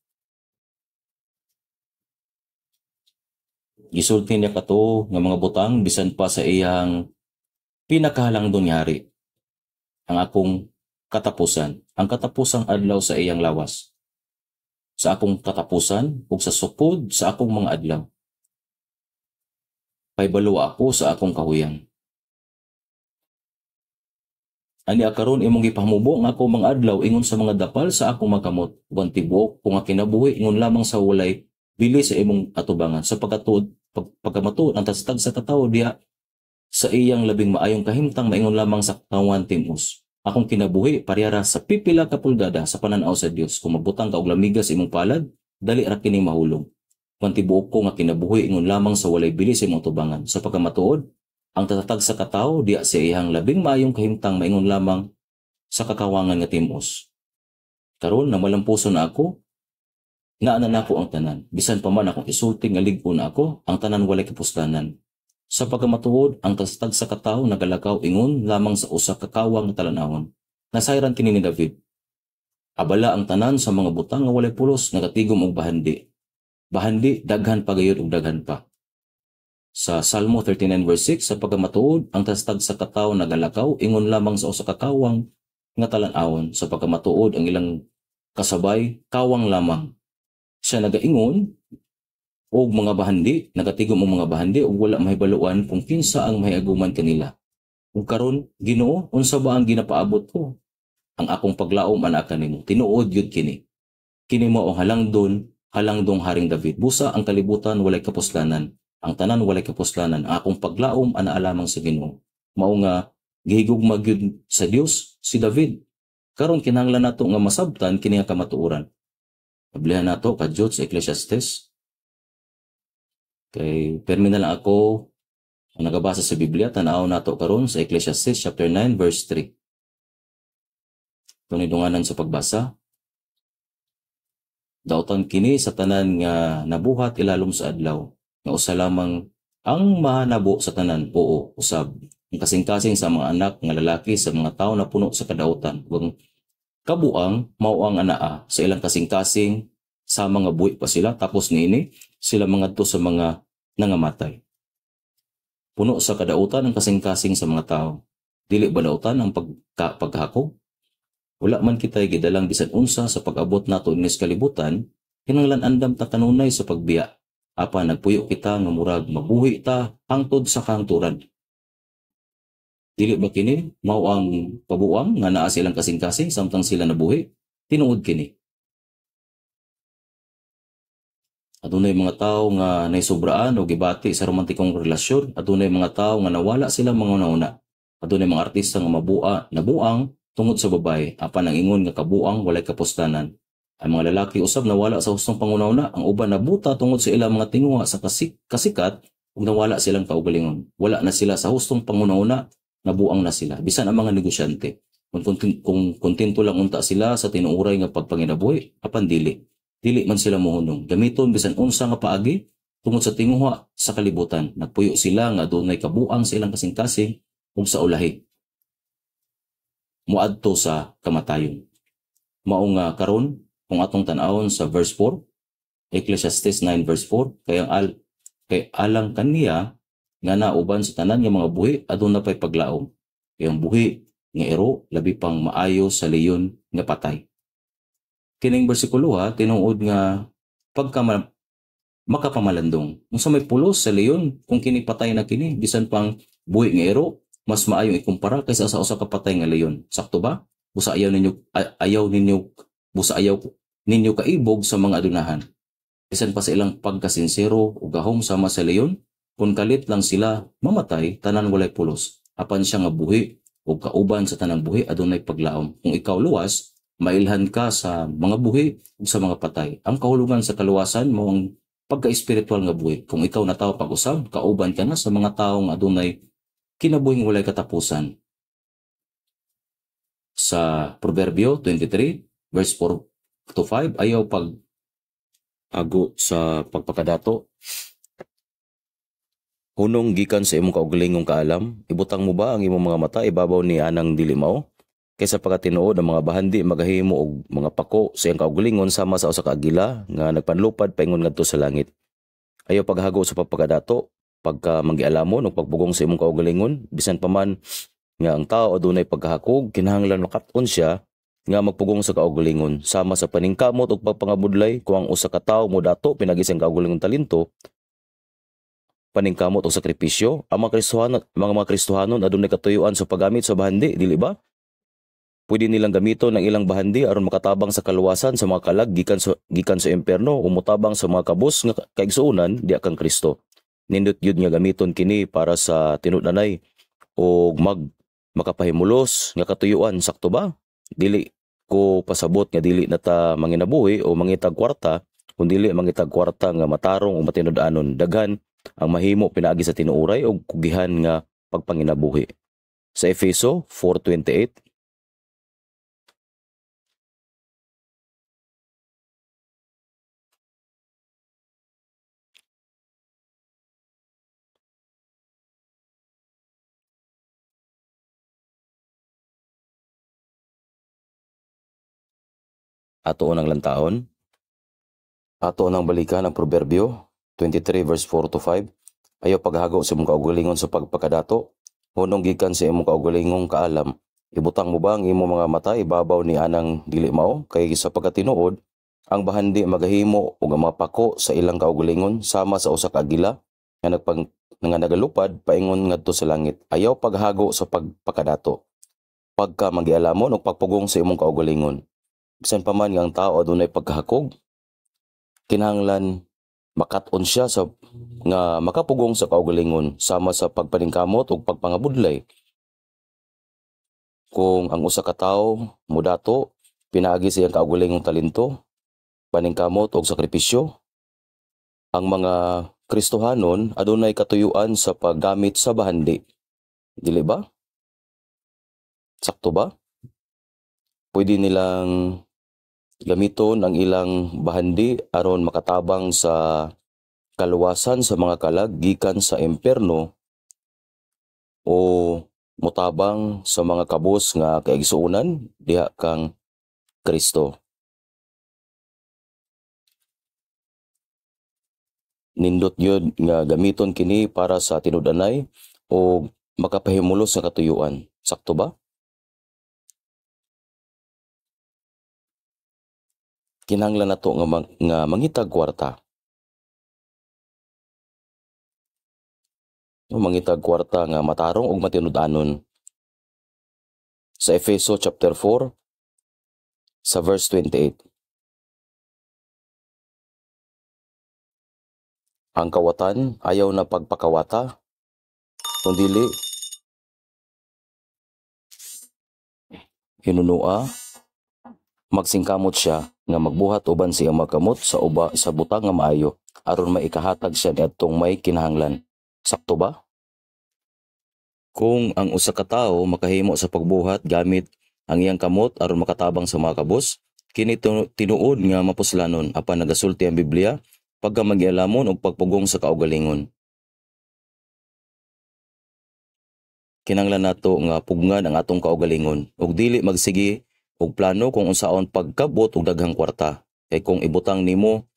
Gisulti niya kato nga mga butang bisan pa sa iyang pinakahalangdon nga hari. Ang akong katapusan, ang katapusang adlaw sa iyang lawas. Sa akong katapusan ug sa sukod sa akong mga adlaw, pahibaloa ako sa akong kahuyang. Ani karon imong gipahamubo ang akong mga adlaw ingon sa mga dapal sa akong mga kamot, ug ang tibuok ko nga kinabuhi ingon lamang sa walay bili sa imong atubangan. Sa pagkamatuod, ang tastag sa katawo diha sa iyang labing maayong kahimtang maingon lamang sa kawan timos. Akong kinabuhi parehara sa pipila ka pulgada sa pananaw sa Dios. Kung magbutang ka og lamiga sa imong palad, dali ra kining mahulog. Kung tibuok ko nga kinabuhi ingon lamang sa walay bili sa imong atubangan. Sa pagkamatuod, ang tatatag sa katawo diha sa iyang labing maayong kahimtang maingon lamang sa kakawangan nga timos. Karon namalampuso na ako, naa na nako ang tanan. Bisan pa man akong isulti nga lig-on na ako, ang tanan walay kapuslanan. Sa pagkamatuod, ang tastag sa katawo nagalakaw ingon lamang sa usa ka kawang nga talan-awon. Nasayran kini ni David. Abala ang tanan sa mga butang nga walay pulos, nagatigom og bahandi. Bahandi, daghan pa gayud og daghan pa. Sa Salmo 39 verse 6, sa pagkamatuod, ang tastag sa katawo nagalakaw ingon lamang sa usa ka kawang nga talan-awon. Sa pagkamatuod, ang ilang kasabay kawang lamang. Siya nagaingon og mga bahandi, nagatigom og mga bahandi ug wala mahibaluan kung kinsa ang mahiaguman kanila. Ug karon, Ginoo, unsa ba ang ginapaabot ko? Ang akong paglaom anaa kanimo. Tinuod gyud kini. Kini mao ang halangdong Haring David. Busa ang kalibutan walay kapuslanan. Ang tanan walay kapuslanan. Ang akong paglaom anaa lamang sa Ginoo. Mao nga gihigugma gyud sa Dios si David. Karon kinahanglan nato nga masabtan kini nga kamatuoran. Ablihan nato kadyot sa Ecclesiastes. Kay permi na lang ako ang nagabasa sa Biblia, tan-aw nato karon sa Ecclesiastes chapter 9 verse 3. Ito ni dunganan sa pagbasa. Dautan kini sa tanan nga nabuhat ilalom sa adlaw, nga usa lamang ang mahanabo sa tanan, oo, usab. Ang kasing-kasing sa mga anak nga lalaki sa mga tawo na puno sa kadautan. Ug kabuang mao ang anaa sa ilang kasing-kasing Sa mga buhi pa sila, tapos niini sila mangadto sa mga nangamatay. Puno sa kadautan ang kasing-kasing sa mga tao. Dili ba dautan ang paghakog? Wala man kita'y gidalang bisan unsa sa pag-abot nato inis kalibutan, kinahanglan andam ta kanunay sa pagbiya. Apan nagpuyo kita nga murag mabuhi ta hangtod sa kahangturan. Dili ba kini mao ang pabuang nga naa silang kasing-kasing samtang sila nabuhi? Tinuod kini. Adunay mga tawo nga naisubraan o gibati sa romantikong relasyon, adunay mga tawo nga nawala sila mga una-una. Adunay mga artista nga nabuang tungod sa babae, apan ang ingon nga kabuang walay kapustanan. Ang mga lalaki usab nawala sa hustong panguna-una, ang uban nabuta tungod sa ilang mga tinguha sa kasikat ug nawala silang kaugalingon. Wala na sila sa hustong panguna-una, nabuang na sila. Bisan ang mga negosyante. Kung kontento lang unta sila sa tinuuray nga pagpanginabuhi, apan dili. Dili man sila mohunong. Gamiton bisan unsa nga paagi tungod sa tinguha sa kalibutan. Nagpuyo sila nga adunay kabuang sa ilang kasing-kasing ug sa ulahi moadto sa kamatayon. Mao nga karon kung atong tan-awon sa verse 4, Ecclesiastes 9 verse 4, kay alang kaniya nga nauban sa tanan nga mga buhi aduna pay paglaom. Kay ang buhi nga iro labi pang maayo sa leyon nga patay. Kining bersikulo ha, tinuod nga pagka makapamalandong. Unsa may pulos sa leyon kung kini patay na kini, bisan pang buhi nga iro, mas maayong ikumpara kaysa sa usa ka patay nga leyon. Sakto ba? Busa ayaw ninyo kaibog sa mga adunahan. Bisan pa sa ilang pagkasinsero o gahom sama sa leyon, kung kalit lang sila mamatay, tanan walay pulos. Apan siya nga buhi o kauban sa tanang buhi adunay paglaom. Kung ikaw luwas, mailhan ka sa mga buhi ug sa mga patay. Ang kahulugan sa kaluwasan mao ang pagka-espiritual nga buhi. Kung ikaw natawo pag-usab, kauban ka na sa mga tawo nga adunay kinabuhing walay katapusan. Sa Proverbio 23 verse 4 to 5, ayaw pag-ago sa pagpakadato. Hunong gikan sa imong kaugalingong kaalam, ibutang mo ba ang imong mga mata ibabaw ni anang dili mao? Kaysa pagkatinuod ang mga bahandi magahimo og mga pako sa iyang kaugalingon sama sa usa ka agila nga nagpanlupad paingon ngadto sa langit. Ayaw paghago sa pagpakadato, pagka manggialamon o pagpugong sa imong kaugalingon, bisan pa man nga ang tao adunay pagkahakog, kinahanglan makat-on siya nga magpugong sa kaugalingon. Sama sa paningkamot o pagpangabudlay, kung ang usa ka tawo modato pinagi sa kaugalingong talento, paningkamot o sakripisyo, ang mga Kristohanon, mga Kristohanon adunay katuyuan sa paggamit sa bahandi, dili ba? Pwede nilang gamiton ang ilang bahandi aron makatabang sa kaluwasan sa mga kalag gikan sa impierno o motabang sa mga kabus nga kaigsuonan diha kang Kristo. Nindot yun nga gamiton kini para sa tinud-anay o makapahimulos nga katuyuan, sakto ba? Dili ko pasabot nga dili na ta manginabuhi o mangitag kwarta, kun dili mangitag kwarta nga matarong o matinud-anon. Daghan ang mahimo pinaagi sa tinuuray o kugihan nga pagpanginabuhi. Sa Efeso 4:28, ato nang lantaon, ato nang balikan ang Proverbio 23 verse 4 to 5. Ayaw paghagaw sa imong kaugalingon sa pagpakadato, hunong gikan sa imong kaugalingong kaalam. Ibutang mo ba ang imong mga mata ibabaw ni anang dili mao? Kay sa pagkatinuod, ang bahandi magahimo og ang mga pako sa ilang kaugalingon sama sa usa ka agila nga nagalupad paingon ngadto sa langit. Ayaw paghago sa pagpakadato, pagka magialamon og pagpugong sa imong kaugalingon. Bisan pa man nga ang tao adunay pagkahakog, kinahanglan makat-on siya sa nga makapugong sa kaugalingon sama sa pagpaningkamot ug pagpangabudlay. Kung ang usa ka tawo modato pinaagi sa iyang kaugalingong talento, paningkamot ug sakripisyo, ang mga Kristohanon adunay katuyuan sa paggamit sa bahandi. Dili ba? Sakto ba? Pwede nilang gamiton ang ilang bahandi aron makatabang sa kaluwasan sa mga kalag gikan sa impierno o motabang sa mga kabos nga kaigsuonan diha kang Kristo. Nindot gyud nga gamiton kini para sa tinud-anay o makapahimulos sa katuyuan. Sakto ba? Kinahanglan nato nga mangitag kwarta. No, mangitag kwarta nga matarong ug matinud-anon. Sa Efeso chapter 4 sa verse 28. Ang kawatan ayaw na pagpakawata, kundili hinunua magsingkamot siya nga magbuhat uban sa iyang mga kamot sa uba sa butang nga maayo aron maikahatag siya niadtong may kinahanglan. Sakto ba? Kung ang usa ka tawo makahimo sa pagbuhat gamit ang iyang kamot aron makatabang sa mga kabus, kini tinuod nga mapuslanon, apan nagasulti ang Biblia pagka magialamon og pagpugong sa kaugalingon. Kinahanglan nato nga pugngan ang atong kaugalingon ug dili magsige og plano kung unsaon pagkabot og daghang kwarta. Kay kung ibutang nimo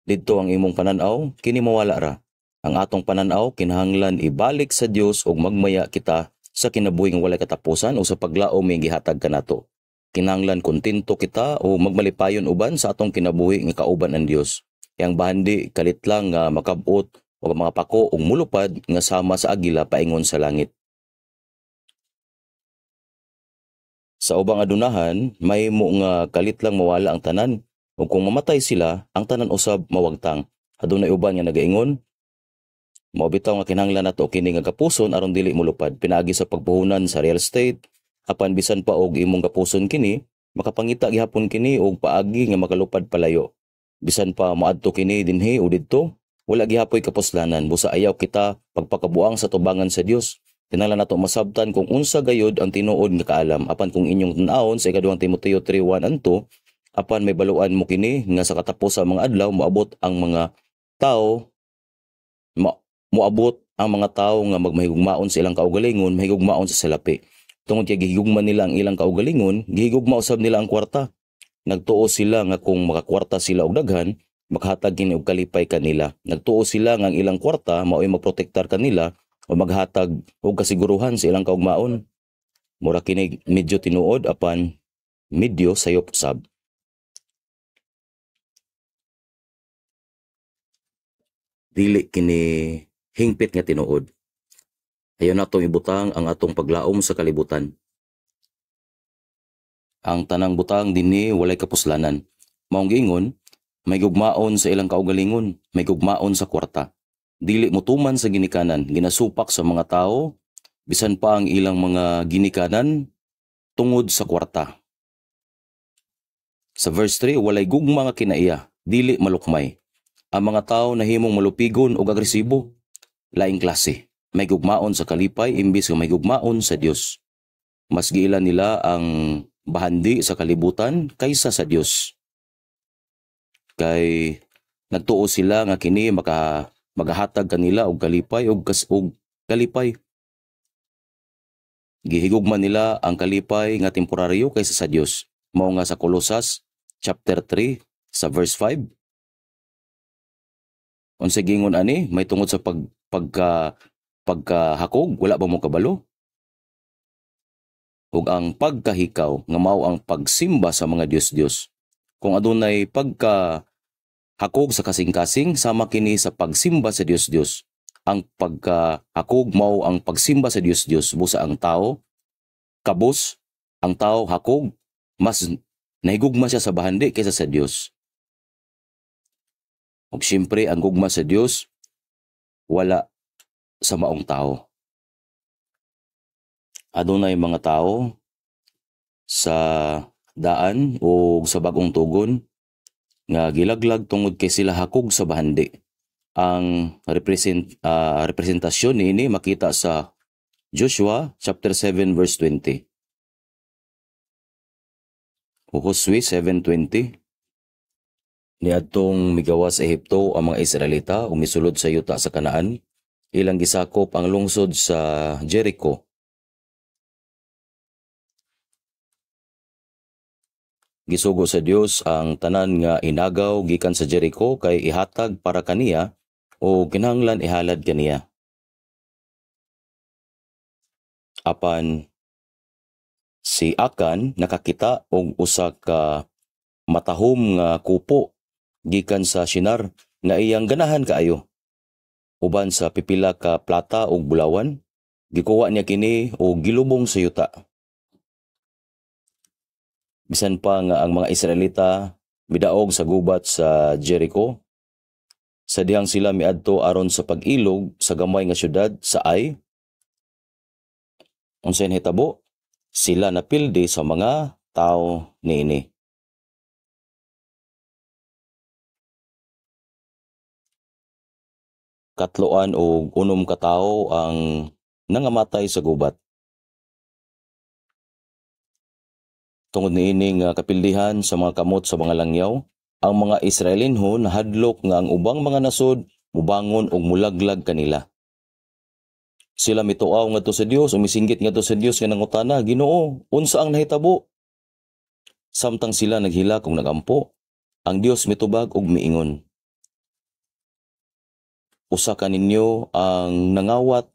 didto ang imong panan-aw, kini mawala ra. Ang atong panan-aw kinahanglan ibalik sa Dios ug magmaya kita sa kinabuhi nga walay katapusan o sa paglaom nga gihatag kanato. Kinahanglan kontento kita o magmalipayon uban sa atong kinabuhi nga kauban ang Dios. Yang bahandi kalit lang nga makabot og mga pako ug mulupad nga sama sa agila paingon sa langit. Sa ubang adunahan, mahimo nga kalit lang mawala ang tanan ug kung mamatay sila, ang tanan usab mawagtang. Adunay uban nga nagaingon, mao bitaw nga kinahanglan nato kini nga gapuson aron dili molupad pinaagi sa pagpuhunan sa real estate. Apan bisan pa og imong gapuson kini, makapangita gihapon kini og paagi nga makalupad palayo. Bisan pa moadto kini dinhi o didto, wala gihapoy kapuslanan. Busa ayaw kita pagpakabuang sa tubangan sa Dios. Kinahanglan nato masabtan kung unsa gayud ang tinuod nga kaalam. Apan kung inyong tan-awon sa ikaduhang Timoteo 3:1 and 2, apan may baluan mo kini nga sa katapos sa mga adlaw moabot ang mga tao moabot ang mga tao nga magmahigugmaon sa ilang kaugalingon, mahigugmaon sa salapi. Tungod kay gihigugma nila ang ilang kaugalingon, gihigugma usab nila ang kwarta. Nagtuo sila nga kung makakwarta sila og daghan, makahatag kini og kalipay kanila. Nagtuo sila nga ang ilang kwarta mao'y magprotektar kanila o maghatag og kasiguruhan sa ilang kaugmaon. Mura kini medyo tinuod apan medyo sayop usab. Dili kini hingpit nga tinuod. Ayaw natong ibutang ang atong paglaom sa kalibutan. Ang tanang butang dinhi walay kapuslanan. Maong giingon, may gugmaon sa ilang kaugalingon, may gugmaon sa kwarta. Dili motuman sa ginikanan, ginasupak sa mga tao, bisan pa ang ilang mga ginikanan tungod sa kwarta. Sa verse 3, walay gugma nga kinaiya, dili malukmay. Ang mga tao nahimong malupigon ug agresibo, laing klase. May gugmaon sa kalipay imbis nga may gugmaon sa Dios. Mas giila nila ang bahandi sa kalibutan kaysa sa Dios. Kay nagtuo sila nga kini magahatag kanila og kalipay og kalipay. Gihigugma nila ang kalipay nga temporaryo kaysa sa Dios. Mao nga sa Colosas chapter 3 sa verse 5. Unsa gingon ani? May tungod sa pagkahakog, wala ba mo kabalo? Ug ang pagkahikaw nga mao ang pagsimba sa mga Dios-Dios. Kung adunay pagkahakog sa kasing-kasing, sama kini sa pagsimba sa Dios-Dios. Ang pagkahakog mao ang pagsimba sa Dios-Dios. Busa ang tao kabos, ang tao hakog, mas nahigugma siya sa bahandi kaysa sa Dios. Ug siyempre ang gugma sa Dios wala sa maong tao. Adunay mga tao sa daan o sa bagong tugon nga gilaglag tungod kay sila hakog sa bahandi. Ang representasyon niini makita sa Joshua chapter 7 verse 20. O Josue 7:20. Niadtong migawas sa Ehipto ang mga Israelita ug misulod sa yuta sa Kanaan, ilang gisakop ang lungsod sa Jericho. Gisugo sa Dios ang tanan nga inagaw gikan sa Jericho kay ihatag para kaniya o kinahanglan ihalad kaniya. Apan si Akan nakakita og usa ka matahom nga kupo gikan sa Shinar nga iyang ganahan kaayo. Uban sa pipila ka plata ug bulawan, gikuha niya kini og gilubong sa yuta. Bisan pa nga ang mga Israelita midaog sa gubat sa Jericho, sa dihang sila miadto aron sa pag-ilog sa gamay nga syudad sa Ai, unsay nahitabo? Sila napildi sa mga tawo niini. Katloan og unom ka tawo ang nangamatay sa gubat. Tungod niini nga kapildihan sa mga kamot sa mga langyaw, ang mga Israelinhon nahadlok nga ang ubang mga nasod mubangon og mulaglag kanila. Sila mituaw ngadto sa Dios, umisinggit ngadto sa Dios nga nangutana, "Ginoo, unsa ang nahitabo?" Samtang sila naghilak ug nagampo, ang Dios mitubag og miingon, "Usa ka ninyo ang nangawat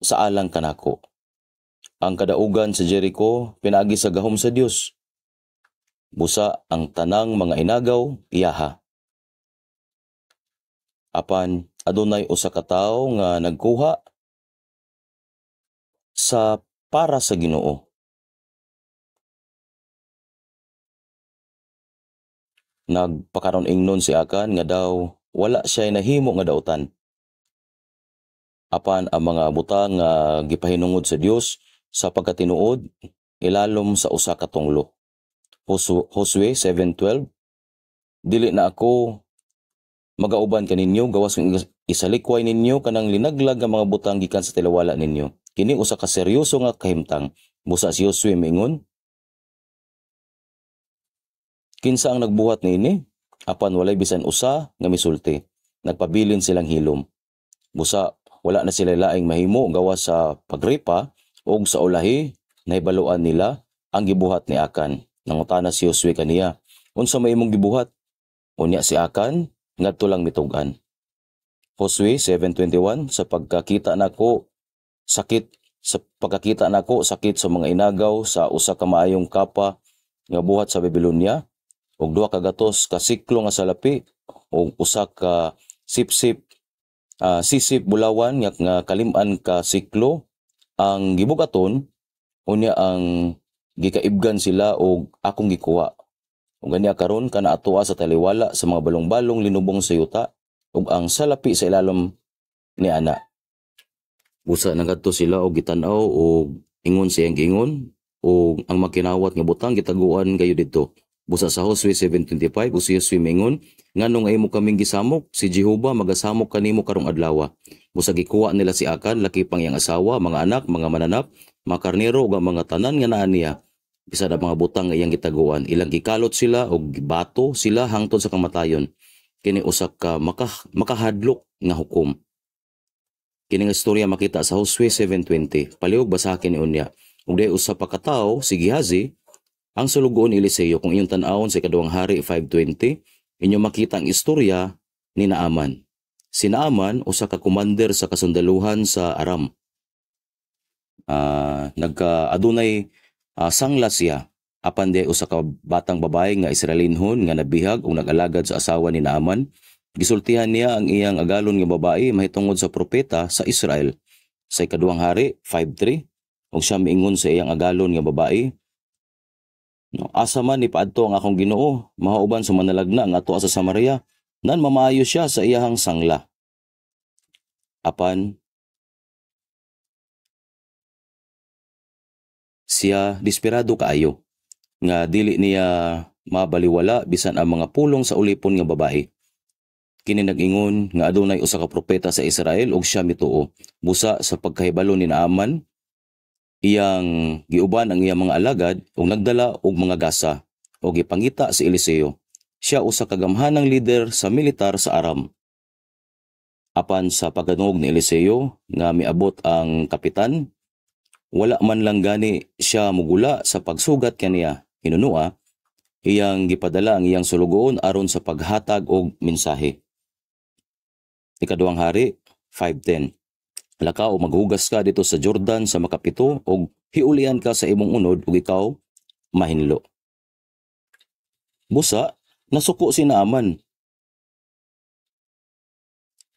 sa alang kanako." Ang kadaugan sa Jericho pinaagi sa gahom sa Dios. Busa ang tanang mga inagaw iyaha. Apan adunay usa ka tawo nga nagkuha sa para sa Ginoo. Nagpakaron ingnon si Akan nga daw wala siya nahimo nga dautan. Apan ang mga butang nga gipahinungod sa Dios sa pagkatinuod ilalom sa usa ka tunglo. Josue 7:12, "Dili na ako magauban kaninyo gawas kung isalikway ninyo kanang linaglag nga mga butang gikan sa tilawala ninyo." Kini usa ka seryoso nga kahimtang. Busa si Josue miingon, "Kinsa ang nagbuhat niini?" Apan walay bisan usa nga misulti. Nagpabilin silang hilom. Busa wala na sila laing mahimo gawas sa pagripa og sa ulahi nahibaluan nila ang gibuhat ni Akan. Nangutana si Josue kaniya, "Unsa may imong gibuhat?" Unya si Akan ngadto lang mitug-an. Josue 7:21, Sa pagkakita nako sakit sa mga inagaw sa usa ka maayong kapa nga buhat sa Babylonia og 2 ka gatos ka siklo nga salapi og usa ka sipsip sisip bulawan nga kalim-an ka siklo ang gibugaton, unya ang gikaibgan sila og akong gikuha. Ug ganiya karon kana atoa sa taliwala sa mga balong-balong linubong sa yuta ug ang salapi sa ilalom ni ana. Busa nagadto sila og gitan-aw og ingon sa iyang giingon, ug ang makinawat nga butang gitaguan kayo didto. Busa sa Josue 7:25, ug si Josue miingon, "Nganong imo kaming gisamok? Si Jehova magasamok kanimo karong adlaw." Busa gikuha nila si Akan, laki pang iyang asawa, mga anak, mga mananap, mga karnero ug ang mga tanan nga naa niya, bisan ang mga butang nga iyang gitaguan. Ilang gikalot sila ug gibato sila hangtod sa kamatayon. Kini usa ka makahadlok nga hukom. Kini nga istorya makita sa Josue 7:20. Palihog basahin ni unya. Ug dihay usa pa ka tawo, si Gehazi, ang sulugoon ni Eliseo. Kung inyong tan-awon sa Ikaduhang Hari 5:20, inyo makita ang istorya ni Naaman. Si Naaman usa ka commander sa kasundaluhan sa Aram. Nagka-adunay sangla siya. Apan di usa ka batang babae nga Israelinhon nga nabihag ug nag-alagad sa asawa ni Naaman. Gisultihan niya ang iyang agalon nga babae mahitungod sa propeta sa Israel. Sa Ikaduhang Hari 5:3, ug siya miingon sa iyang agalon nga babae, "No, asa man ni paadto ang akong Ginoo, mahauban sa manalagna ang ato sa Samaria, nan mamaayo siya sa iyahang sangla." Apan siya desperado kaayo nga dili niya mabaliwala bisan ang mga pulong sa ulipon nga babae. Kini nag-ingon nga adunay usa ka propeta sa Israel ug siya mituo. Busa sa pagkahibalo ni Naaman, iyang giuban ang iyang mga alagad ug nagdala og mga gasa ug gipangita si Eliseo. Siya usa ka gamhanang lider sa militar sa Aram. Apan sa pagkadungog ni Eliseo nga miabot ang kapitan, wala man lang gani siya mugula sa pagsugat kaniya. Hinunua, iyang gipadala ang iyang sulugoon aron sa paghatag og mensahe. Ikaduhang Hari 5:10. Lakaw, maghugas ka dito sa Jordan sa makapito og hiulian ka sa imong unod ug ikaw mahinlo. Busa, nasuko si Naaman.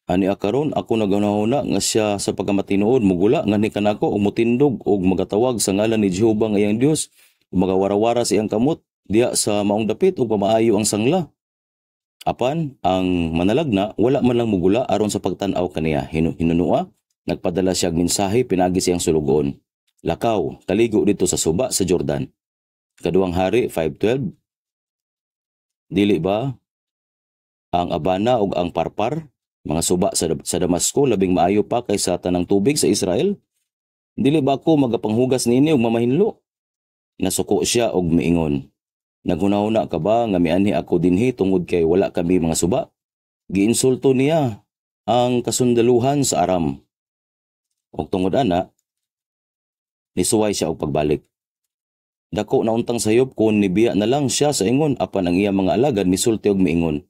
Ani karon ako naghunahuna nga siya sa pagkamatinuod mugula nganhi kanako ug motindog og magatawag sa ngalan ni Jehova nga iyang Dios ug magawarawara sa iyang kamot diha sa maong dapit ug pamaayo ang sangla. Apan ang manalagna wala man lang mugula aron sa pagtan-aw kaniya. Hinunua, nagpadala siya og mensahe pinaagi sa iyang sulugoon. Lakaw, kaligo dito sa suba sa Jordan. Ikaduhang Hari 5:12. Dili ba ang Abana ug ang Parpar, mga suba sa Damasco, labing maayo pa kaysa tanang tubig sa Israel? Dili ba ako magapanghugas niini ug mamahinlo? Nasuko siya og miingon. Naghunahuna ka ba nga mianhi ako dinhi tungod kay wala kami mga suba? Giinsulto niya ang kasundaluhan sa Aram. Og tungod ana, nisuway siya og pagbalik. Dako na untang sayop kung nibiya na lang siya sa ingon, apan ang iya mga alagad misulti og miingon.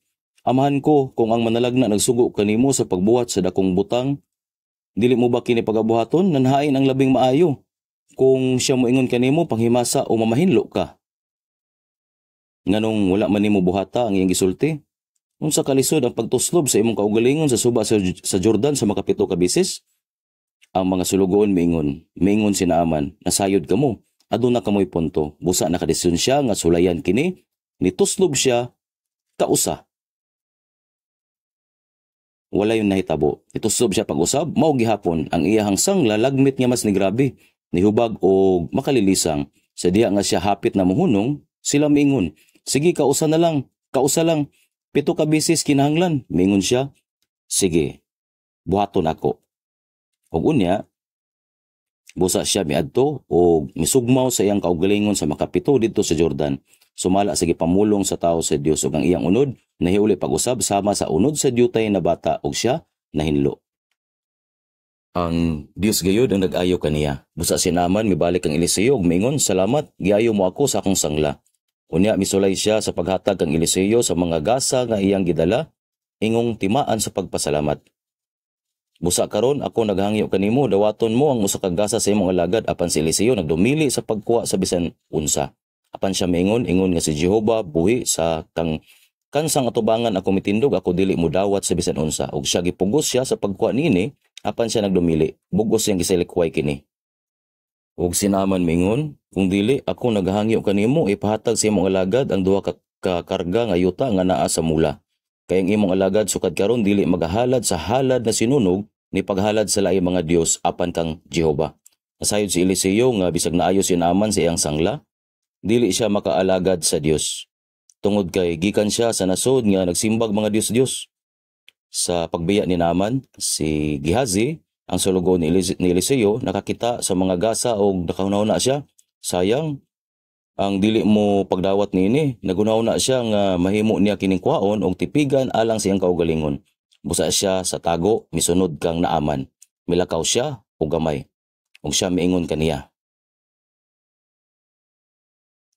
Amahan ko, kung ang manalagna nagsugo kanimo sa pagbuhat sa dakong butang, dili mo ba kini pagabuhaton? Nanhain ang labing maayo. Kung siya moingon kanimo, panghimasa o mamahinlo ka. Nganong wala man nimo buhata ang iyang gisulti? Unsa kalisod ang pagtuslob sa imong kaugalingon sa suba sa Jordan sa 7 ka beses? Ang mga sulugoon miingon, miingon si Naaman, nasayod kamo, aduna kamoy punto. Busa nakadesisyon siya nga sulayan kini, nituslob siya kausa. Wala yung nahitabo. Ituslob siya pag-usab, mao gihapon ang iyahang sangla lagmit nga mas ni grabe, nihubag og makalilisang. Sa diha nga siya hapit na muhunong, sila miingon, sige kausa na lang, kausa lang, 7 ka beses kinahanglan. Miingon siya, sige, buhaton ako. Ug unya, busa siya miadto og misugmaw sa iyang kaugalingon sa 7 didto sa Jordan. Sumala sa gipamulong sa tao sa Dios ug ang iyang unod nahiuli pag-usab sama sa unod sa dyutay na bata ug siya nahinlo. Ang Dios gayud ang nag-ayo kaniya. Busa si Naaman mibalik kang Eliseo ug miingon, salamat, giayo mo ako sa akong sangla. Unya misulay siya sa paghatag kang Eliseo sa mga gasa nga iyang gidala, ingong timaan sa pagpasalamat. Busa karon ako naghangyo kanimo, dawaton mo ang usa ka gasa sa imong alagad, apan si Eliseo nagdumili sa pagkuha sa bisan unsa. Apan siya miingon, ingon nga si Jehova buhi sa kang kansang atubangan ako mitindog, ako dili mo dawat sa bisan unsa. Ug siya gipugos siya sa pagkuha niini, apan siya nagdumili. Bugos siyang gisalikway kini. Ug si Naaman miingon, kung dili ako naghangyo kanimo, ipahatag sa imong alagad ang duha ka karga nga yuta nga naa sa mula. Kay ang imong alagad sukad karon dili magahalad sa halad na sinunog ni paghalad sa laing mga Dios apan kang Jehova. Nasayod si Eliseo nga bisag naayo si Naaman sa iyang sangla, dili siya makaalagad sa Dios. Tungod kay gikan siya sa nasod nga nagsimbag mga Dios-Dios. Sa pagbiya ni Naaman, si Gehazi, ang sulugoon ni Eliseo, nakakita sa mga gasa og nakahuna-huna siya. Sayang, ang dili mo pagdawat niini. Naghuna-huna siya nga mahimo niya kining kwaon og tipigan alang sa iyang kaugalingon. Busa siya sa tago, misunod kang Naaman. Milakaw siya og gamay. Og siya miingon kaniya.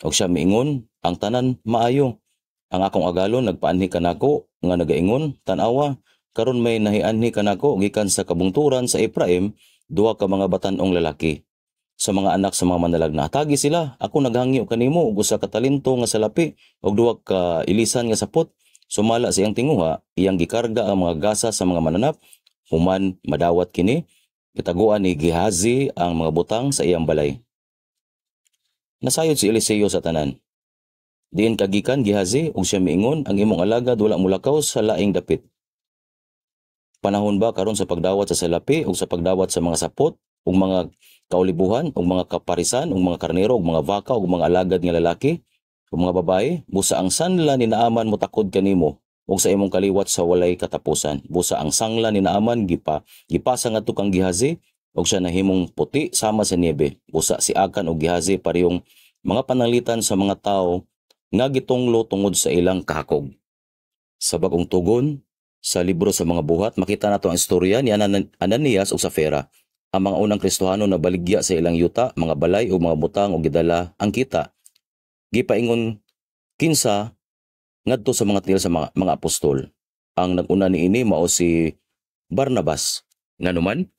Og siya miingon, ang tanan maayo. Ang akong agalon nagpaanhi kanako nga nagaingon, tan-awa, karon may nahianhi kanako gikan sa kabungturan sa Ephraim, duha ka mga batan-ong lalaki. Sa mga anak sa mga manalagna, tagi sila, ako naghangyo kanimo og usa ka talento nga salapi og duha ka ilisan nga sapot. Sumala sa iyang tinguha, iyang gikarga ang mga gasa sa mga mananap, human madawat kini, gitaguan ni Gehazi ang mga butang sa iyang balay. Nasayod si Eliseo sa tanan. Diin kagikan Gehazi ug siya miingon, ang imong alagad wala mulakaw sa laing dapit. Panahon ba karon sa pagdawat sa salapi ug sa pagdawat sa mga sapot ug mga kaulibuhan ug mga kaparisan ug mga karnero ug mga baka ug mga alagad nga lalaki ug mga babae? Busa ang sanla ni Naaman motakod kanimo ug sa imong kaliwat sa walay katapusan. Busa ang sangla ni Naaman gipasa ngadto kang Gehazi ug siya nahimong puti sama sa niebe. Busa si Akan ug Gehazi parehong mga pananglitan sa mga tawo nga gitunglo tungod sa ilang kahakog. Sa Bagong Tugon, sa libro sa mga buhat, makita nato ang istorya ni Ananias ug Safira. Ang mga unang Kristohano na baligya sa ilang yuta, mga balay o mga butang o gidala ang kita. Gipaingon kinsa ngadto sa mga tiil sa mga apostol. Ang nag-una niini mao si Barnabas. Nganuman?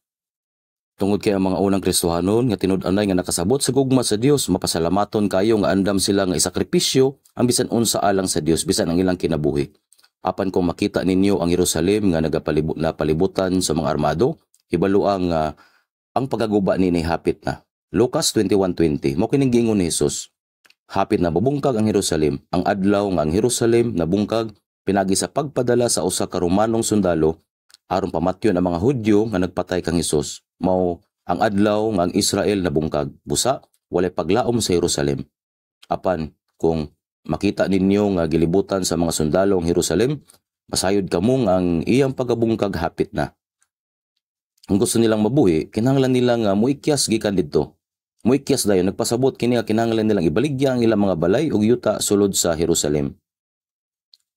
Tungod kay ang mga unang Kristohanon nga tinud-anay nga nakasabot sa gugma sa Dios, mapasalamaton kayo nga andam sila nga isakripisyo ang bisan unsa alang sa Dios, bisan ang ilang kinabuhi. Apan kung makita ninyo ang Jerusalem nga nagapalibot na palibutan sa mga armado, hibaloa nga ang pagaguba niini hapit na. Lucas 21:20. Mao kining giingon ni Jesus. Hapit na mabungkag ang Jerusalem. Ang adlaw nga ang Jerusalem nabungkag pinagi sa pagpadala sa usa ka Romanong sundalo aron pamatyon ang mga Hudyo nga nagpatay kang Hesus. Mao ang adlaw nga ang Israel nabungkag. Busa, walay paglaom sa Jerusalem. Apan kung makita ninyo nga gilibutan sa mga sundalo ang Jerusalem, masayod kamo nga ang iyang pagabungkag hapit na. Kung gusto nilang mabuhi, kinahanglan nila nga muikyas gikan didto. Muikyas dayon, nagpasabot kini nga kinahanglan nilang ibaligya ang ilang mga balay ug yuta sulod sa Jerusalem.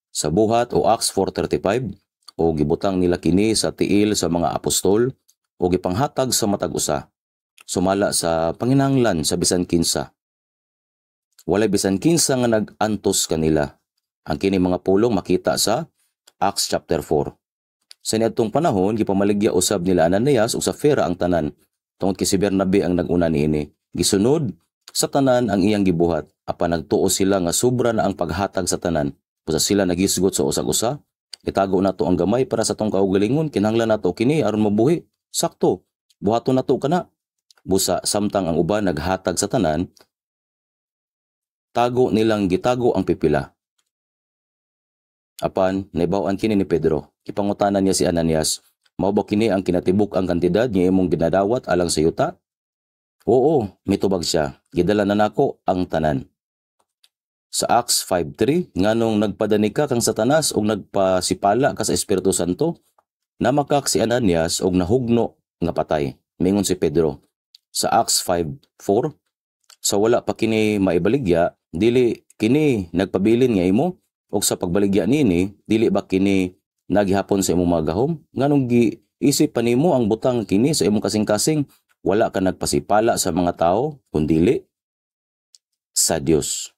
Sa Buhat o Acts 4:35, o gibutang nila kini sa tiil sa mga apostol o gipanghatag sa matag usa sumala sa panginahanglan sa bisan kinsa. Walay bisan kinsa nga nag-antos kanila. Ang kini mga pulong makita sa Acts chapter 4. Sa niadtong panahon, gipamaligya usab nila Ananias ug Safira ang tanan. Tungod kay si Bernabe ang nag-una niini. Gisunod sa tanan ang iyang gibuhat. Apan nagtuo sila nga sobra na ang paghatag sa tanan. Busa sila nagisgot sa usag-usa. Itago nato ang gamay para sa tong kaugalingon, kinahanglan nato kini aron mabuhi. Sakto, buhaton nato kana. Busa samtang ang uban naghatag sa tanan, tago nilang gitago ang pipila. Apan naibaw-an kini ni Pedro. Gipangutana niya si Ananias, "Mao ba kini ang kinatibuk ang kantidad nga imong ginadawat alang sa yuta?" "Oo," mitubag siya. "Gidala na nako ang tanan." Sa Acts 5:3, "Nganong nagpadani ka kang Satanas ug nagpasipala ka sa Espiritu Santo? Namakak si Ananias ug nahugno nga patay," mingon si Pedro. Sa Acts 5:4, "Sa wala pa kini maibaligya, dili kini nagpabilin nga imo? Ug sa pagbaligya niini, dili ba kini nagihapon sa imong mga gahom? Nganong giisip pa nimo ang butang kini sa imong kasing-kasing? Wala ka nagpasipala sa mga tao, kundili sa Dios."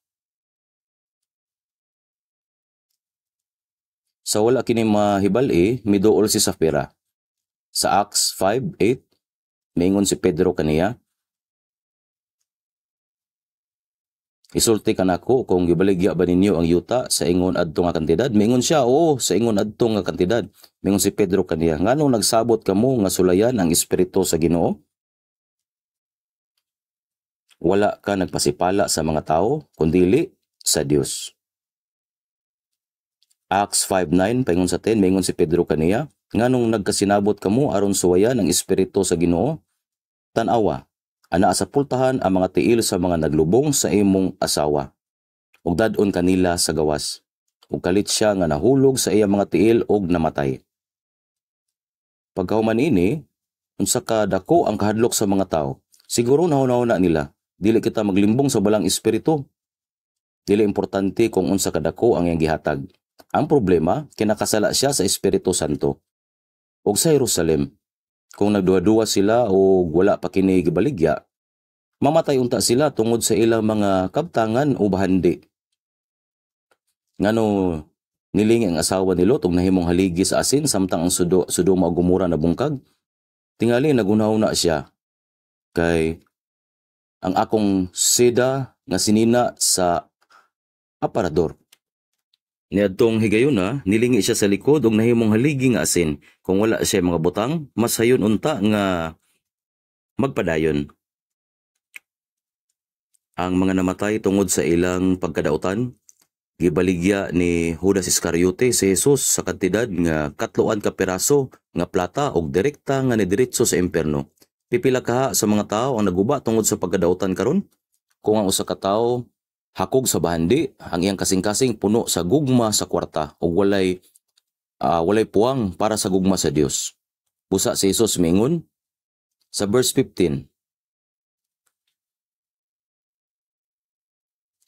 Sa wala kini mahibal-i, miduol si Safira. Sa Acts 5:8, miingon si Pedro kaniya, "Isulti kanako kung gibaligya ba ninyo ang yuta sa ingon adto nga kantidad?" Miingon siya, "Oo, sa ingon adto nga kantidad." Miingon si Pedro kaniya, "Nganong nagsabot kamo nga sulayan ang espiritu sa Ginoo? Wala ka nagpasipala sa mga tao, kundili sa Dios." Acts 5:9 paingon sa 10, miingon si Pedro kaniya, "Nganong nagkasinabot kamo aron suwayan ang espiritu sa Ginoo? Tan-awa, anaa sa pultahan ang mga tiil sa mga naglubong sa imong asawa, ug dad-on kanila sa gawas." Ug kalit siya nga nahulog sa iyang mga tiil ug namatay. Pagkahuman ini, unsa ka dako ang kahadlok sa mga tao. Siguro nahuna-huna nila, dili kita maglimbong sa balang espiritu. Dili importante kung unsa ka dako ang iyang gihatag. Ang problema, kinakasala siya sa Espiritu Santo. Og sa Jerusalem, kung nagduha-duha sila o wala pa kini gibaligya, mamatay unta sila tungod sa ilang mga kabtangan o bahandi. Ngano nilingi ang asawa ni Lot og nahimong haligi sa asin samtang ang Sodoma ug Gomora nabungkag? Tingali nagunahuna siya kay ang akong seda nga sinina sa aparador. Niadtong higayuna, nilingi siya sa likod og nahimong haligi nga asin. Kung wala siya mga butang, mas sayon unta nga magpadayon. Ang mga namatay tungod sa ilang pagkadautan, gibaligya ni Judas Iscariote si Jesus sa kantidad nga katloan ka piraso nga plata og direkta nga nidiretso sa impierno. Pipila kaha sa mga tao ang naguba tungod sa pagkadautan karon? Kung ang usa ka tawo hakog sa bahandi, ang iyang kasing-kasing puno sa gugma sa kwarta ug walay puwang para sa gugma sa Dios. Busa si Jesus miingon sa verse 15,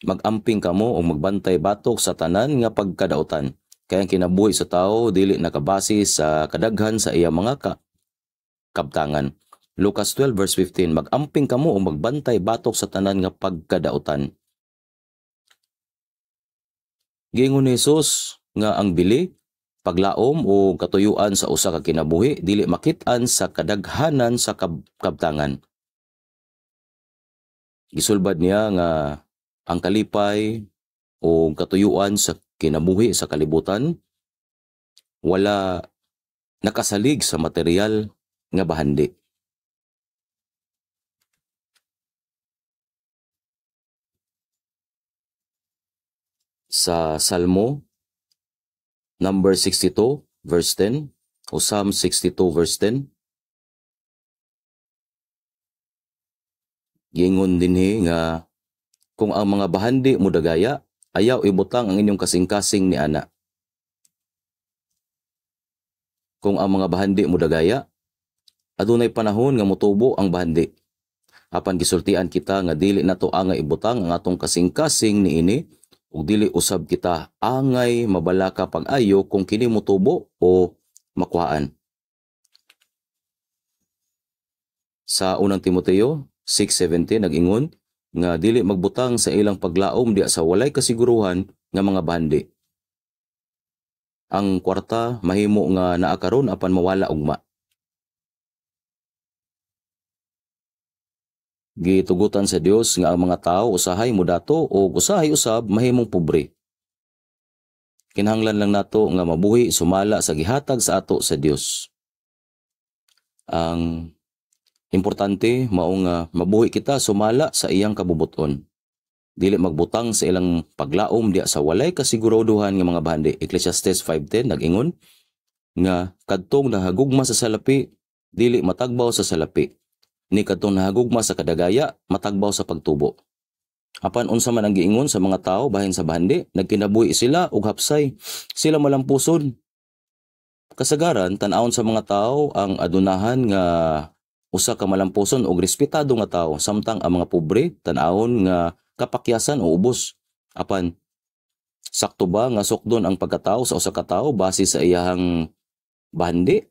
"Magamping kamo o magbantay batok sa tanan nga pagkadautan. Kay ang kinabuhi sa tao dili nakabase sa kadaghan sa iyang mga kabtangan." Lucas 12 verse 15, "Magamping kamo o magbantay batok sa tanan nga pagkadautan." Giingon ni Jesus nga ang bili Paglaom o katuyuan sa usa ka kinabuhi dili makit-an sa kadaghanan sa kabtangan. Gisulbad niya nga ang kalipay o katuyuan sa kinabuhi sa kalibutan wala nakasalig sa material nga bahandi. Sa Salmo number 62 verse 10 o Psalm 62 verse 10, giingon dinhi nga kung ang mga bahandi modagaya, ayaw ibutang ang inyong kasing-kasing ni ana. Kung ang mga bahandi modagaya, adunay panahon nga motubo ang bahandi. Apan gisultian kita nga dili nato angay ibutang ang atong kasing-kasing niini ug dili usab kita angay mabalaka pag-ayo kung kini motubo o makuhaan. Sa unang Timoteo 6:17 nag-ingon nga dili magbutang sa ilang paglaom diya sa walay kasiguruhan nga mga bahandi. Ang kwarta mahimo nga naa karon apan mawala ugma. Gitugutan sa Dios nga ang mga tawo usahay modato o usahay usab mahimong pobre. Kinahanglan lang nato nga mabuhi sumala sa gihatag sa ato sa Dios. Ang importante mao nga mabuhi kita sumala sa iyang kabubuton. Dili magbutang sa ilang paglaom diya sa walay kasiguruduhan nga mga bahandi. Ecclesiastes 5:10 nag-ingon nga kadtong nahagugma sa salapi dili matagbaw sa salapi, ni kadtong nahagugma sa kadagaya matagbaw sa pagtubo. Apan unsa man ang giingon sa mga tawo bahin sa bahandi, nagkinabuhi sila og hapsay, sila malampuson. Kasagaran tan-awon sa mga tawo ang adunahan nga usa ka malampuson og respetado nga tawo, samtang ang mga pobre tan-awon nga kapakyasan o ubos. Apan sakto ba nga sukdon ang pagkatao sa usa ka tawo base sa iyahang bahandi?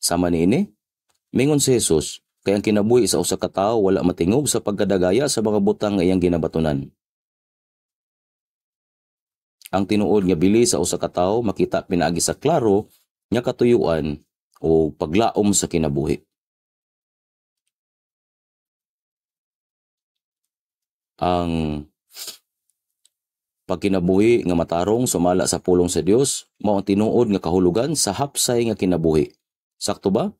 Sama niini, mingon si Jesus, kay ang kinabuhi sa usa ka tawo wala matingob sa pagkadagaya sa mga butang nga iyang ginabatunan. Ang tinuod nga bili sa usa ka tawo makita pinaagi sa klaro nga katuyuan o paglaom sa kinabuhi. Ang pagkinabuhi nga matarong sumala sa pulong sa Dios mao ang tinuod nga kahulugan sa hapsay nga kinabuhi. Sakto ba?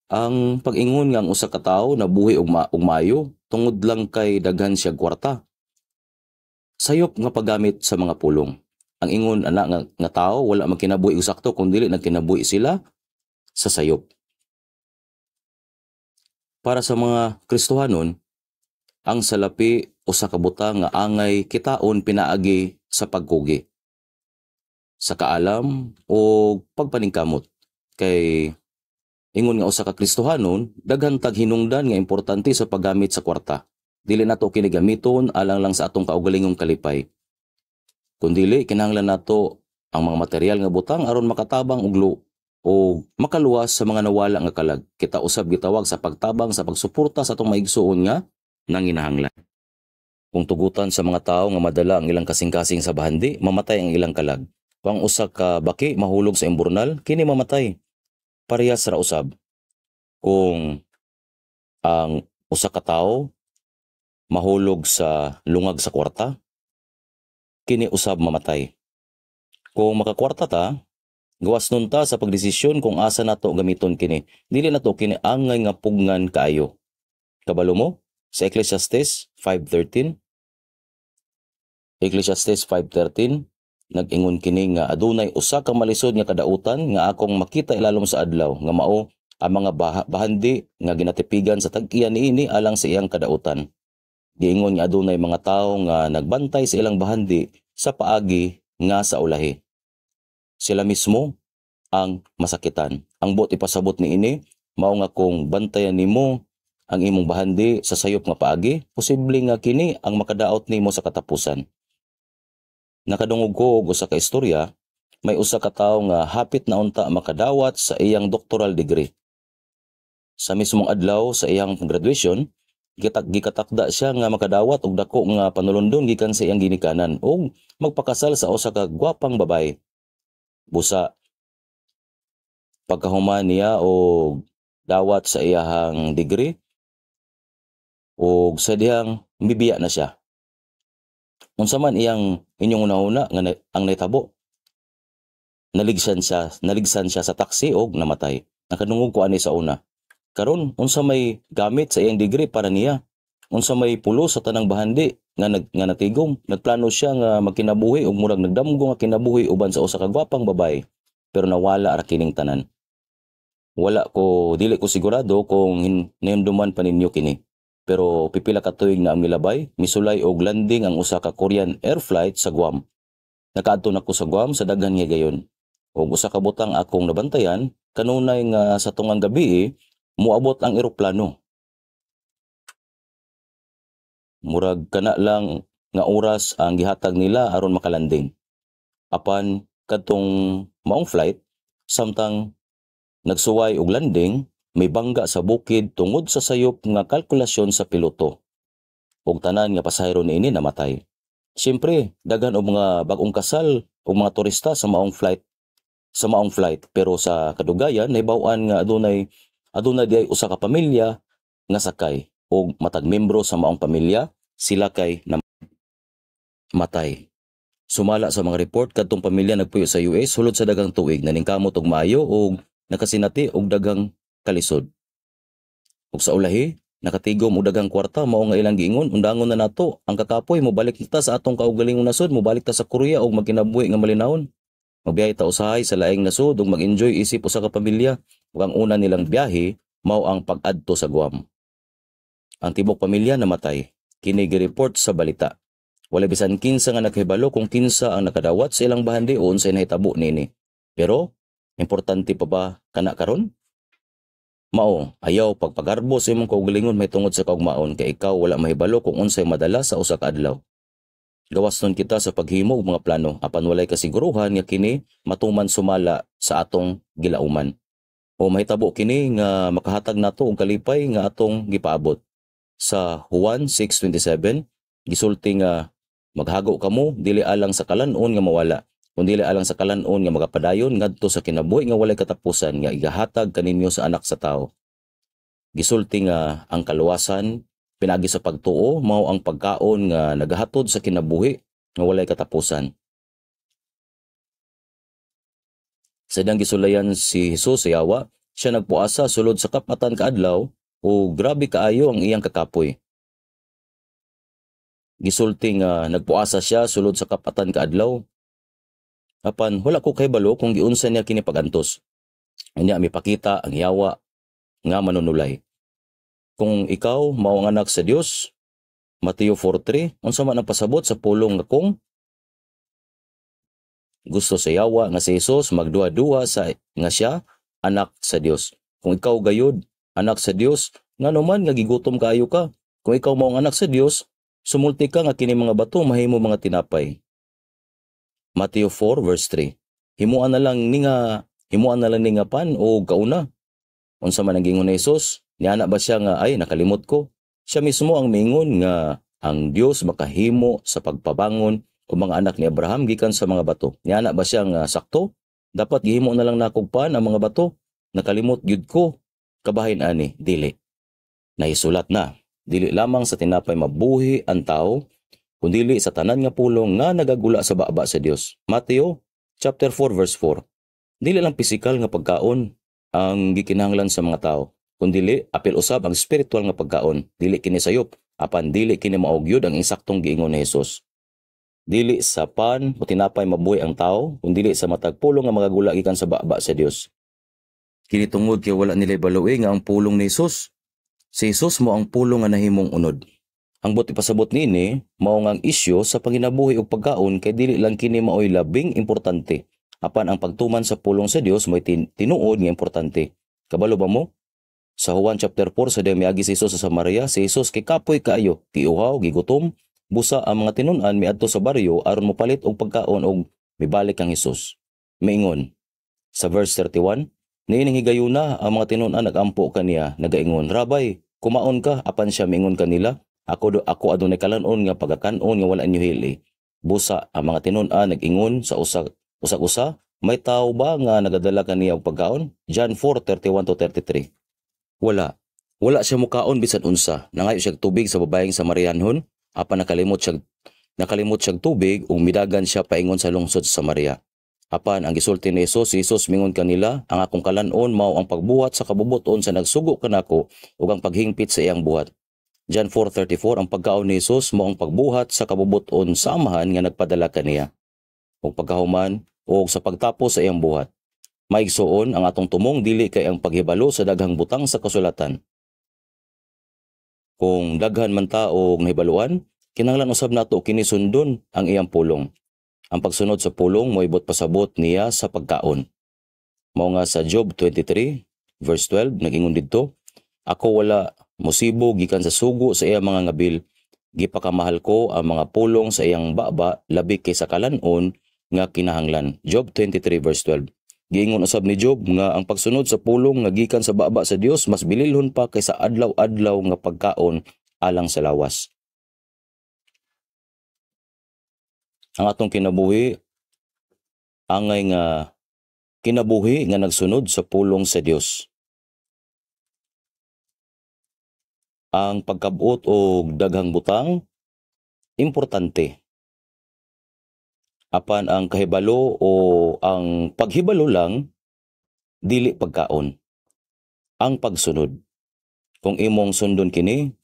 Ang pag-ingon nga ang usa ka tawo nabuhi og maayo tungod lang kay daghan siya kwarta. Sayop nga paggamit sa mga pulong. Ang ingon ana nga tawo wala magkinabuhi og sakto kung dili nagkinabuhi sila sa sayop. Para sa mga Kristohanon, ang salapi usa ka butang nga angay kitaon pinaagi sa pagkugi, sa kaalam o pagpaningkamot. Kay ingon nga usa ka Kristohanon, daghan tag hinungdan nga importante sa paggamit sa kwarta. Dili nato kini gamiton alang lang sa atong kaugalingong kalipay. Kun dili, kinahanglan nato ang mga material nga butang aron makatabang og o makaluwas sa mga nawala nga kalag. Kita usab gitawag sa pagtabang sa pagsuporta sa atong maigsuon nga nanginahanglan. Kung tugutan sa mga tawo nga madala ang ilang kasing-kasing sa bahandi, mamatay ang ilang kalag. Kung ang usa ka baki mahulog sa imburnal, kini mamatay. Parehas ra usab. Kung ang usa ka tawo mahulog sa lungag sa kwarta, kini usab mamatay. Kung makakwarta ta, gawas nun ta sa pagdesisyon kung asa nato gamiton kini. Dili nato kini angay nga pugnan kaayo. Kabalo mo? Sa Ecclesiastes 5:13. Ecclesiastes 5:13 nag-ingon kini nga adunay usa ka malisod nga kadautan nga akong makita ilalom sa adlaw nga mao ang mga bahandi nga ginatipigan sa tag-iya niini alang sa iyang kadautan. Giingon nga adunay mga tawo nga nagbantay sa ilang bahandi sa paagi nga sa ulahi. Sila mismo ang masakitan. Ang buot ipasabot niini mao nga kung bantayan nimo ang imong bahandi sa sayop nga paagi, posible nga kini ang makadaot nimo sa katapusan. Nakadungog ko og usa ka istorya, may usa ka tawo nga hapit na unta makadawat sa iyang doctoral degree. Sa mismong adlaw sa iyang graduation, gikatakda siya nga makadawat og dako nga panulundon gikan sa iyang ginikanan og magpakasal sa usa ka gwapang babae. Busa pagkahuman niya og dawat sa iyahang degree og sa dihang mibiya na siya. Unsa man iyang inyong una-una nga ang nahitabo? Naligsan siya sa taxi og namatay. Nakadungog ko ani sa una. Karon, unsa may gamit sa iyang degree para niya? Unsa may pulos sa tanang bahandi nga natigom? Nagplano siya nga magkinabuhi og murag nagdamgo nga kinabuhi uban sa usa ka gwapang babae. Pero nawala ra kining tanan. Wala ko dili ko sigurado kung hinumduman pa ninyo kini. Pero pipila ka tuig na ang milabay, misulay og landing ang usa ka Korean Air flight sa Guam. Nakaadto na ko sa Guam sa daghan nga higayon. Og usa ka butang akong nabantayan, kanunay nga sa tungang gabi moabot ang eroplano. Murag kana lang nga oras ang gihatag nila aron makalanding. Apan kadtong maong flight, samtang nagsuway og landing, may bangga sa bukid tungod sa sayop nga kalkulasyon sa piloto. Og tanan nga pasahero niini namatay. Siyempre, daghan og mga bag-ong kasal ug mga turista sa maong flight, pero sa kadugayan nahibaw-an nga adunay aduna diay usa ka pamilya nga sakay ug matag membro sa maong pamilya sila kay namatay. Sumala sa mga report, kadtong pamilya nagpuyo sa US sulod sa daghang tuig, naningkamot og maayo ug nakasinati og daghang kalisod. Ug sa ulahi, nakatigom og daghang kwarta, mao nga ilang giingon, "Undangon na nato ang kakapoy, mobalik ta sa atong kaugalingong nasod, mobalik ta sa Korea og magkinabuhi nga malinawon. Magbiyahe ta usahay sa laing nasod ug mag-enjoy isip usa ka pamilya." Ug ang una nilang biyahe mao ang pag-adto sa Guam. Ang tibok pamilya namatay. Kini gi-report sa balita. Wala bisan kinsa nga nakahibalo kung kinsa ang nakadawat sa ilang bahandi o unsay nahitabo niini. Pero importante pa ba kana karon? Mao, ayaw pagpagarbo sa imong kaugalingon mahitungod sa kaugmaon kay ikaw wala mahibalo kung unsay madala sa usa ka adlaw. Gawas nun kita sa paghimo og mga plano apan walay kasiguruhan nga kini matuman sumala sa atong gilauman. O mahitabo kini nga makahatag nato og kalipay nga atong gipaabot. Sa Juan 6:27 gisulti nga maghago kamo dili alang sa kalan-on nga mawala, kundi alang sa kalan-on nga magapadayon ngadto sa kinabuhi nga walay katapusan nga igahatag kaninyo sa Anak sa Tawo. Gisulti nga ang kaluwasan pinagi sa pagtuo mao ang pagkaon nga nagahatod sa kinabuhi nga walay katapusan. Sa dang gisulayan si Jesus sa yawa, siya nagpuasa sulod sa kapatan kaadlaw o grabe kaayo ang iyang kakapoy. Gisulti nga nagpuasa siya sulod sa kapatan kaadlaw. Apan wala ko kahibalo kung giunsa niya kini pagantos. Unya mipakita ang yawa nga manunulay. "Kung ikaw mao ang anak sa Dios," Mateo 4:3, unsa man ang pasabot sa pulong nga "kung"? Gusto sa yawa nga si Jesus magduha-duha sa nga siya anak sa Dios. "Kung ikaw gayud anak sa Dios, ngano man nga gigutom kaayo ka? Kung ikaw mao ang anak sa Dios, sumulti ka nga kini mga bato mahimo mga tinapay." Mateo 4 verse 3. Himuan na lang ni nga pan o kauna. Unsa man ang giingon ni Jesus? Niana ba siya nga, "Ay, nakalimot ko"? Siya mismo ang miingon nga ang Dios makahimo sa pagpabangon o mga anak ni Abraham gikan sa mga bato. Niana ba siya nga, "Sakto? Dapat gihimo na lang nakog pan ang mga bato. Nakalimot gyud ko. Kabahin ani?" Dili. Nahisulat na. Dili lamang sa tinapay mabuhi ang tao, kundili sa tanan nga pulong nga nagagula sa baba sa Dios. Mateo chapter 4 verse 4. Dili lang pisikal nga pagkaon ang gikinahanglan sa mga tao, kundili apil usab ang spiritual nga pagkaon. Dili kini sayop, apan dili kini mao gyud ang insaktong giingon ni Jesus. Dili sa pan o tinapay mabuhi ang tao, kundili sa matag pulong nga magagula gikan sa baba sa Dios. Kini tungod kay wala nila ibaloe nga ang pulong ni Jesus. Si Jesus mo ang pulong nga nahimong unod. Ang buot ipasabot niini mao nga ang isyu sa panginabuhi ug pagkaon kay dili lang kini maoy labing importante. Apan ang pagtuman sa pulong sa Dios mo'y tinuod nga importante. Kabalo ba mo? Sa Juan chapter 4, sa dihang miagi si Jesus sa Samaria, si Jesus kay kapoy kaayo, giuhaw, gigutom, busa ang mga tinun-an miadto sa baryo aron mopalit og pagkaon og mibalik kang Jesus. Miingon sa verse 31, niining higayuna ang mga tinun-an nagampo kaniya nagaingon, "Rabay, kumaon ka." Apan siya miingon kanila, Ako adunay kalan-on nga pagakanon nga wala ninyo hili." Busa ang mga tinun-an nag-ingon sa usag usa, May tawo ba nga nagadala kaniya og pagkaon? John 4:31 to 33. Wala. Wala siya mukaon bisan unsa. Nangayo siya tubig sa babaeng Samarianhon, apan nakalimot siya tubig ug midagan siya paingon sa lungsod sa Samaria. Apan ang gisulti ni Jesus, si Jesus mingon kanila, "Ang akong kalan-on mao ang pagbuhat sa kabubuton sa nagsugo kanako ug ang paghingpit sa iyang buhat." John 4:34. Ang pagkaon ni Jesus mao ang pagbuhat sa kabubuton sa Amahan nga nagpadala kaniya, ug pagkahuman o sa pagtapos sa iyang buhat. Maigsuon, ang atong tumong dili kay ang paghibalo sa daghang butang sa kasulatan. Kung daghan man ta og nahibaluan, kinahanglan usab nato kini sundon ang iyang pulong. Ang pagsunod sa pulong moibot pasabot niya sa pagkaon. Mao nga sa Job 23 verse 12 nag-ingon didto, "Ako wala mosibo gikan sa sugo sa iyang mga ngabil. Gipakamahal ko ang mga pulong sa iyang baba labi kaysa kalan-on nga kinahanglan." Job 23 verse 12. Giingon usab ni Job nga ang pagsunod sa pulong nga gikan sa baba sa Dios mas bililhon pa kaysa adlaw-adlaw nga pagkaon alang sa lawas. Ang atong kinabuhi angay nga kinabuhi nga nagsunod sa pulong sa Dios. Ang pagkabot og daghang butang importante. Apan ang kahibalo o ang paghibalo lang dili pagkaon. Ang pagsunod. Kung imong sundon kini,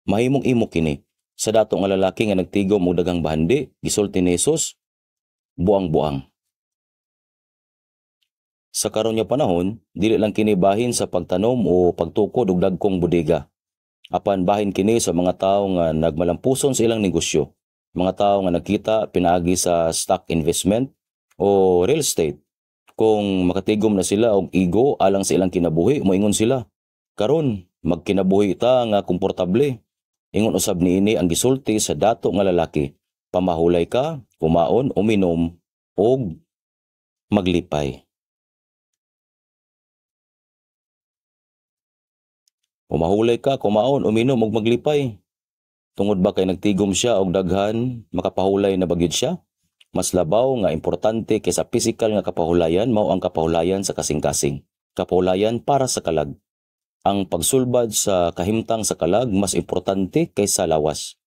mahimong imo kini. Sa dato nga lalaki nga nagtigom og daghang bahandi, gisulti ni Jesus, "Buang-buang." Sa karon nga panahon, dili lang kini bahin sa pagtanom o pagtukod og dagkong bodega. Apan bahin kini sa mga tawo nga nagmalampuson sa ilang negosyo. Mga tao nga nagkita pinaagi sa stock investment o real estate. Kung makatigom na sila og igo alang sa ilang kinabuhi, moingon sila, "Karon magkinabuhi ta nga komportable." Ingon usab niini ang gisulti sa dato nga lalaki, "Pamahulay ka, kumaon, uminom og maglipay." Pamahulay ka, kumaon, uminom og maglipay. Tungod ba kay nagtigom siya og daghan, makapahulay na ba gyud siya? Mas labaw nga importante kaysa pisikal nga kapahulayan mao ang kapahulayan sa kasing-kasing. Kapahulayan para sa kalag. Ang pagsulbad sa kahimtang sa kalag mas importante kaysa lawas.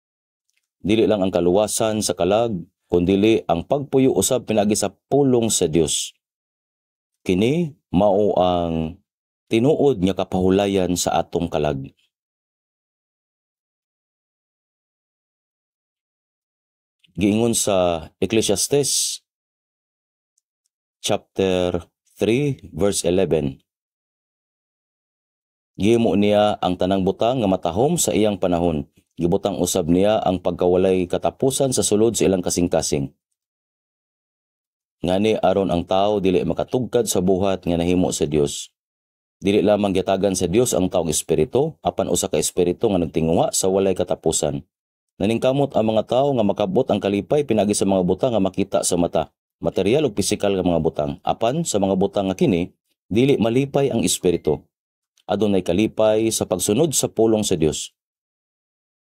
Dili lang ang kaluwasan sa kalag, kundili ang pagpuyo usab pinaagi sa pulong sa Dios. Kini mao ang tinuod nga kapahulayan sa atong kalag. Giingon sa Ecclesiastes chapter 3 verse 11. Gihimo niya ang tanang butang nga matahom sa iyang panahon. Gibutang usab niya ang pagkawalay katapusan sa sulod sa ilang kasing-kasing. Ngani aron ang tao dili makatugkad sa buhat nga nahimo sa Dios. Dili lamang gitagan sa Dios ang taong espiritu, apan usa ka espiritu nga nagtinguha sa walay katapusan. Naningkamot ang mga tao nga makabot ang kalipay pinaagi sa mga butang nga makita sa mata, material ug pisikal nga mga butang. Apan sa mga butang nga kini, dili malipay ang espiritu. Adunay kalipay sa pagsunod sa pulong sa Dios.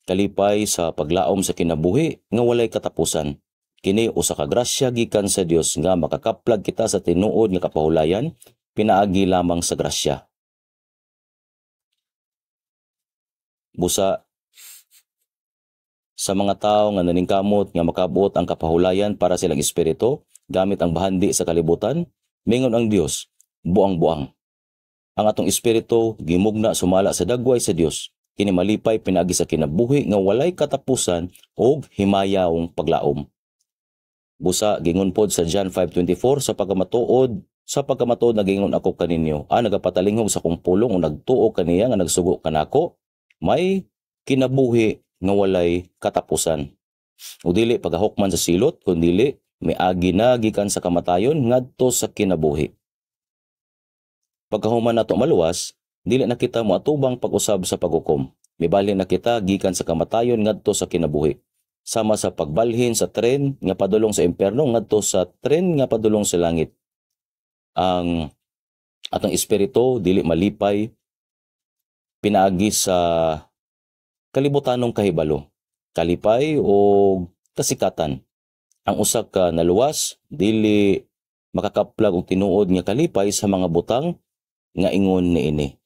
Kalipay sa paglaom sa kinabuhi nga walay katapusan. Kini usa ka grasya gikan sa Dios nga makakaplag kita sa tinuod nga kapahulayan pinaagi lamang sa grasya. Busa sa mga tao nga naningkamot nga makabuot ang kapahulayan para sa ilang espiritu gamit ang bahandi sa kalibutan, mingon ang Dios, "Buang-buang." Ang atong espiritu gimugna sumala sa dagway sa Dios. Kini malipay pinaagi sa kinabuhi nga walay katapusan og himayawong paglaom. Busa gingon pod sa John 5:24, Sa pagkamatuod nagingon ako kaninyo, ang nagapatalinghog sa akong pulong o nagtuo kaniya nga nagsugo kanako, may kinabuhi nga walay katapusan. O dili pagahukman sa silot, kundili miagi na gikan sa kamatayon ngadto sa kinabuhi. Pagkahuman nato maluwas, dili na kita moatubang pag-usab sa paghukom. Mibalhin na kita gikan sa kamatayon ngadto sa kinabuhi. Sama sa pagbalhin sa tren nga padulong sa impyerno ngadto sa tren nga padulong sa langit. Ang atong espiritu dili malipay pinaagi sa kalibutanong kahibalo, kalipay o kasikatan. Ang usa ka naluwas dili makakaplag og tinuod nga kalipay sa mga butang nga ingon niini.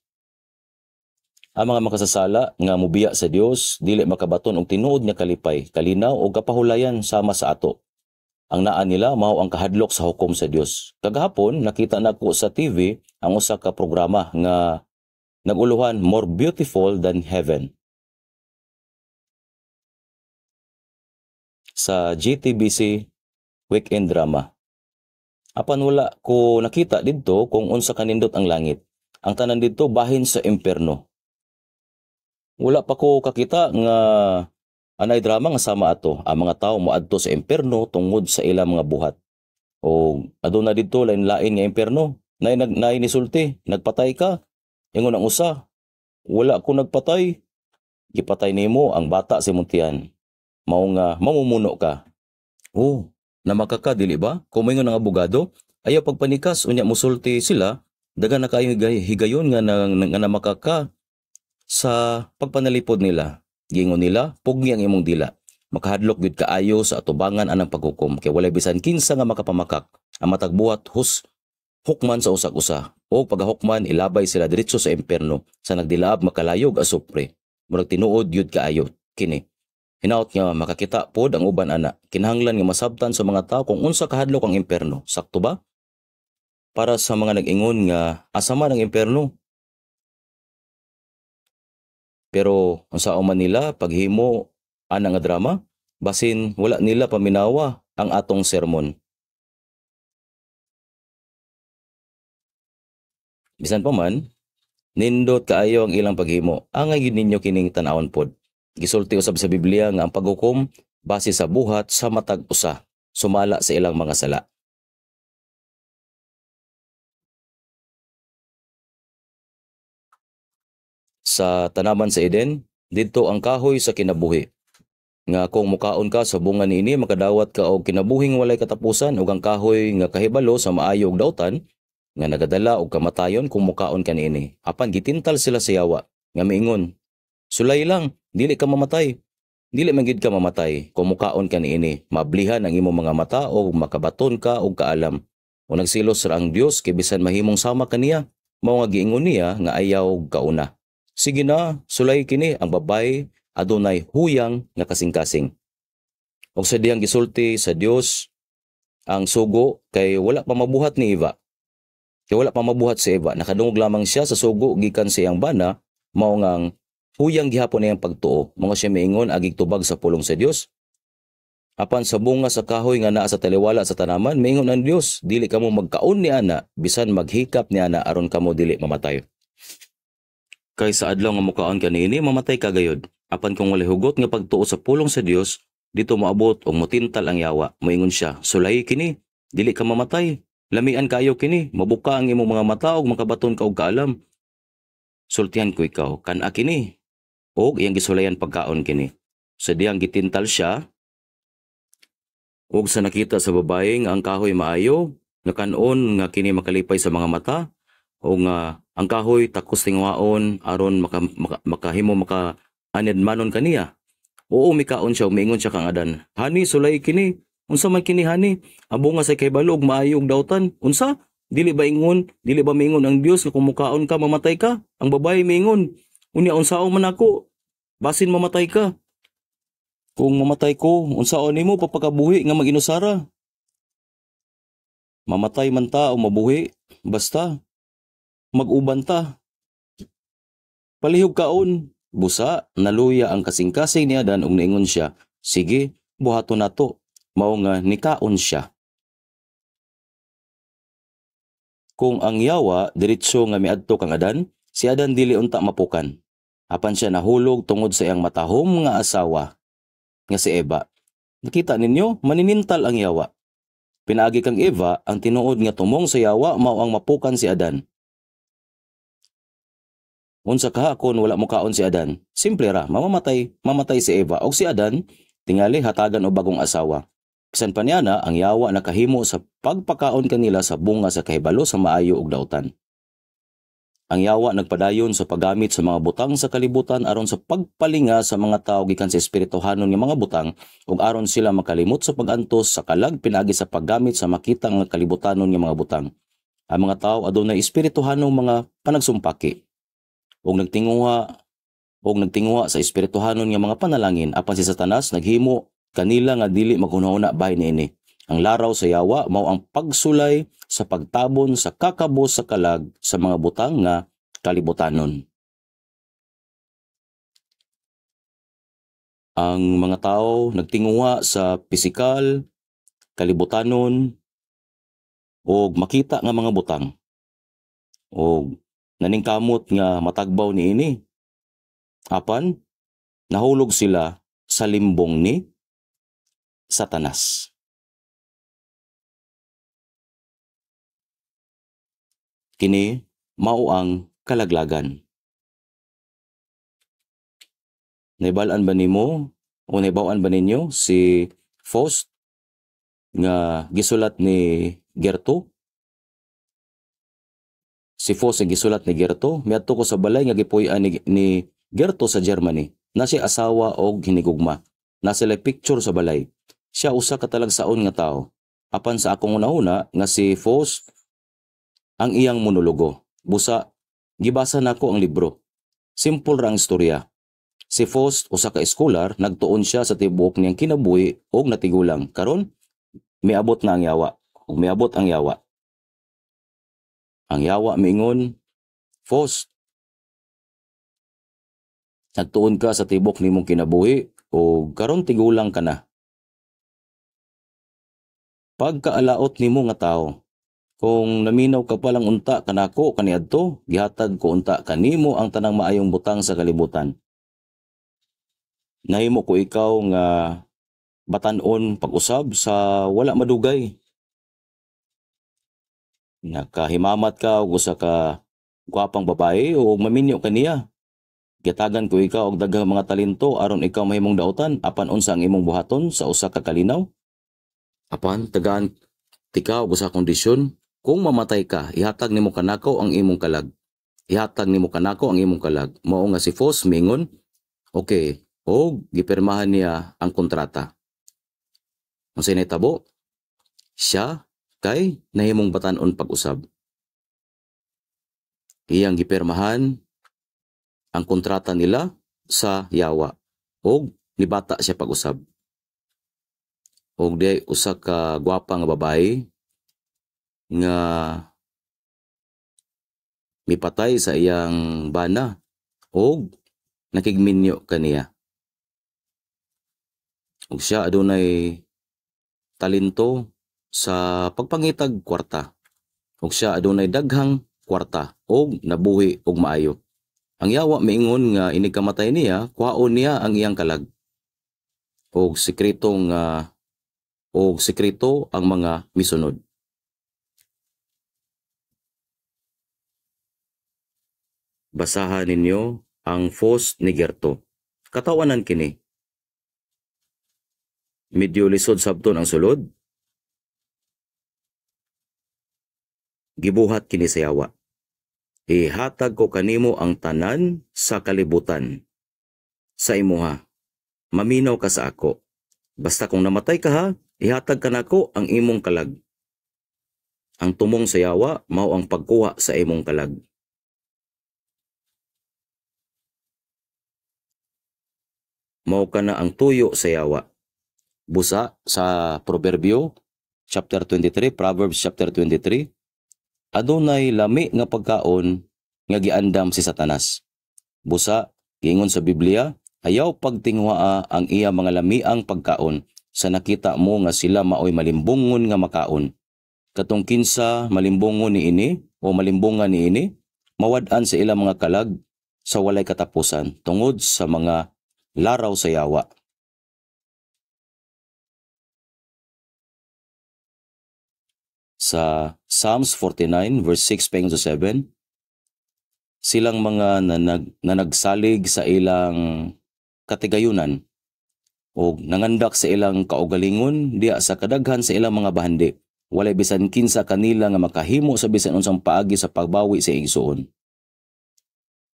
Ang mga makasasala nga mobiya sa Dios dili makabaton og tinuod nga kalipay, kalinaw o kapahulayan sama sa ato. Ang naa nila mao ang kahadlok sa hukom sa Dios. Kagahapon nakita nako sa TV ang usa ka programa nga naguluhan More Beautiful Than Heaven sa GTBC Weekend Drama. Apan wala ko nakita didto kung unsa kanindot ang langit. Ang tanan didto bahin sa impierno. Wala pa ko kakita nga anay drama nga sama ato. Ang mga tawo moadto sa impierno tungod sa ilang mga buhat. O aduna didto lain-lain nga impierno. Nay nisulti, nagpatay ka. Ingon ang usa, wala ko nagpatay. Gipatay nimo ang bata sa imong tiyan. Mao nga mamumuno ka. Oh, namakaka dili ba? Kung moingon ang abogado, ayaw pagpanikas unya musulti sila, dagan na kayo higayon nga nga namakaka sa pagpanalipod nila. Giingon nila, pugni ang imong dila. Makahadlok gyud kaayo sa atubangan anang paghukom kay walay bisan kinsa nga makapamakak. Ang matag buhat hukman sa usag-usa. O pagahukman ilabay sila diretso sa impierno sa nagdilaab makalayog asupre. Murag tinuod gyud kaayo kini. Hinaot nga makakita pod ang uban ana. Kinahanglan nga masabtan sa mga tawo kung unsa kahadlok ang impierno. Sakto ba? Para sa mga nag-ingon nga asa man ang impierno. Pero unsa man nila paghimo ana nga drama, basin wala nila paminawa ang atong sermon. Bisan pa man, nindot kaayo ang ilang paghimo. Angay gyud ninyo kining tan-awon pod. Gisulti usab sa Biblia nga ang paghukom base sa buhat sa matag usa, sumala sa ilang mga sala. Sa tanaman sa Eden, didto ang kahoy sa kinabuhi. Nga kung mukaon ka sa bunga niini, makadawat ka og kinabuhing walay katapusan, ug ang kahoy nga kahibalo sa maayo ug dautan, nga nagadala og kamatayon kung mukaon ka niini. Apan gitintal sila sa yawa, nga miingon, sulay lang, dili ka mamatay. Dili man gid ka mamatay kung mukaon ka niini. Mablihan ang imong mga mata o makabaton ka og kaalam. O nagsilos ra ang Dios kay bisan mahimong sama kaniya, mao nga giingon niya nga ayaw kauna. Sige na, sulay kini ang babay adunay huyang nga kasing-kasing. Og sa diyang gisulti sa Dios ang sugo kay wala pa mabuhat ni Eva. Kay wala pa mabuhat si Eva, nakadungog lamang siya sa sugo gikan sa iyang bana, mao ngang huyang gihapon niyang pagtuo. Mga siya miingon agig tubag sa pulong sa Dios. Apan sa bunga sa kahoy nga naa sa taliwala sa tanaman, miingon ang Dios, dili kamo magkaon ni ana, bisan maghikap ni ana aron kamo dili mamatay. Kay sa adlaw nga mukaon kaniini, mamatay ka gayod. Apan kung walay hugot nga pagtuo sa pulong sa Dios, dito moabot og motintal ang yawa. Moingon siya, sulay kini, dili ka mamatay. Lamian kayo kini, mabuka ang imong mga mata og makabaton ka og kaalam. Sultihan ko ikaw, kan-a kini, og iyang gisulayan pagkaon kini. Sa diyang gitintal siya, og sa nakita sa babae nga ang kahoy maayo, nga kan-on nga kini makalipay sa mga mata, o nga ang kahoy takos tinguhaon aron makahimo maka anedmanon kaniya. Oo, mikaon siya, umiingon siya kang Adan. Hani, sulay kini. Unsa man kini hani? Ang bunga sa kahibalo og maayo og dautan. Unsa? Dili ba ingon? Dili ba miingon ang Dios nga kung mukaon ka mamatay ka? Ang babae miingon. Unya unsaon man ako? Basin mamatay ka. Kung mamatay ko, unsaon nimo papakabuhi nga mag-inusara? Mamatay man ta o mabuhi, basta mag-uban ta. Palihog kaon. Busa, naluya ang kasing-kasing ni Adan ug niingon siya, sige, buhaton nato. Mao nga nikaon siya. Kung ang yawa diretso nga miadto kang Adan, si Adan dili unta mapukan. Apan siya nahulog tungod sa iyang matahom nga asawa nga si Eva. Nakita ninyo, maninintal ang yawa. Pinaagi kang Eva, ang tinuod nga tumong sa yawa mao ang mapukan si Adan. Unsa ka kon wala mo kaon si Adan? Simple ra, mamatay si Eva og si Adan tingali hatagan og bagong asawa. Bisan pa niya na ang yawa nakahimo sa pagpakaon kanila sa bunga sa kahibalo sa maayo ug dautan. Ang yawa nagpadayon sa paggamit sa mga butang sa kalibutan aron sa pagpalinga sa mga tawo gikan sa espirituhanon nga mga butang ug aron sila makalimot sa pag-antos sa kalag pinaagi sa paggamit sa makita nga kalibutanon nga mga butang. Ang mga tawo adunay espirituhanong mga panagsumpaki ug nagtinguha sa espirituhanon nga mga panalangin, apan si Satanas naghimo kanila nga dili maghunahuna bahin niini. Ang laraw sa yawa mao ang pagsulay sa pagtabon sa kakabos sa kalag sa mga butang nga kalibutanon. Ang mga tao nagtinguha sa pisikal, kalibutanon, og makita nga mga butang. Og naningkamot nga matagbaw niini. Apan nahulog sila sa limbong ni Satanas. Kini mao ang kalaglagan. Naibal-an ba nimo o naibaw-an ba ninyo si Faust nga gisulat ni Gerto? Si Faust nga gisulat ni Gerto, miadto ko sa balay nga gipuy-an ni Gerto sa Germany. Na siya asawa og hinigugma. Na sila picture sa balay. Siya usa ka talagsaon nga tao. Apan sa akong una-una nga si Faust ang iyang monologo. Busa, gibasa nako ang libro. Simple ra ang istorya. Si Faust, usa ka eskolar, nagtuon siya sa tibuok niyang kinabuhi og natigulang. Karon, miabot na ang yawa. Ug miabot ang yawa. Ang yawa miingon, "Faust, nagtuon ka sa tibok nimong kinabuhi ug karon tigulang ka na. Pagkaalaot nimo nga tao, kung naminaw ka pa lang unta kanako kaniadto, gihatag ko unta kanimo ang tanang maayong butang sa kalibutan. Nahimo ko ikaw nga batan-on pag-usab sa wala madugay. Nakahimamat ka og usa ka gwapang babae o maminyo kaniya. Gitagan ko ikaw og daghang mga talento aron ikaw mahimong dautan, apan unsa ang imong buhaton sa usa ka kalinaw? Apan tagaan tika og usa kondisyon. Kung mamatay ka, ihatag nimo kanako ang imong kalag. Ihatag nimo kanako ang imong kalag." Mao nga si Faust mingon, "Okay," og gipirmahan niya ang kontrata. Unsay nahitabo? Siya kay nahimong batan-on pag-usab. Iyang gipirmahan ang kontrata nila sa yawa og nibata siya pag-usab. Og di usa ka gwapa nga babae nga mipatay sa iyang bana og nakigminyo kaniya. Og siya adunay talento sa pagpangitag kwarta. Og siya adunay daghang kwarta og nabuhi og maayo. Ang yawa miingon nga inig kamatay niya, kuhaon niya ang iyang kalag. Og sekreto ang mga misunod. Basahan ninyo ang Faust ni Gerto. Katawanan kini. Medyo lisod sabton ang sulod. Gibuhat kini sa yawa. "Ihatag ko kanimo ang tanan sa kalibutan. Sa imuha. Maminaw ka sa ako. Basta kung namatay ka ha, ihatag kanako ang imong kalag." Ang tumong sa yawa mao ang pagkuha sa imong kalag. Mao kana ang tuyo sa yawa. Busa sa Proverbio chapter 23, Proverbs chapter 23, adunay lami nga pagkaon nga giandam si Satanas. Busa, giingon sa Biblia, ayaw pagtinguhaa ang iya mga lamiang pagkaon sa nakita mo nga sila maoy malimbungon nga makaon. Katong kinsa malimbungon niini o malimbungan niini, mawad-an sa ilang mga kalag sa walay katapusan tungod sa mga laraw sa yawa. Sa Psalms 49 verse 6 to 7, silang mga nanagsalig sa ilang katigayunan o nangandak sa ilang kaugalingon diya sa kadaghan sa ilang mga bahandi. Walay bisan kinsa kanila nga makahimo sa bisan unsang paagi sa pagbawi sa igsoon.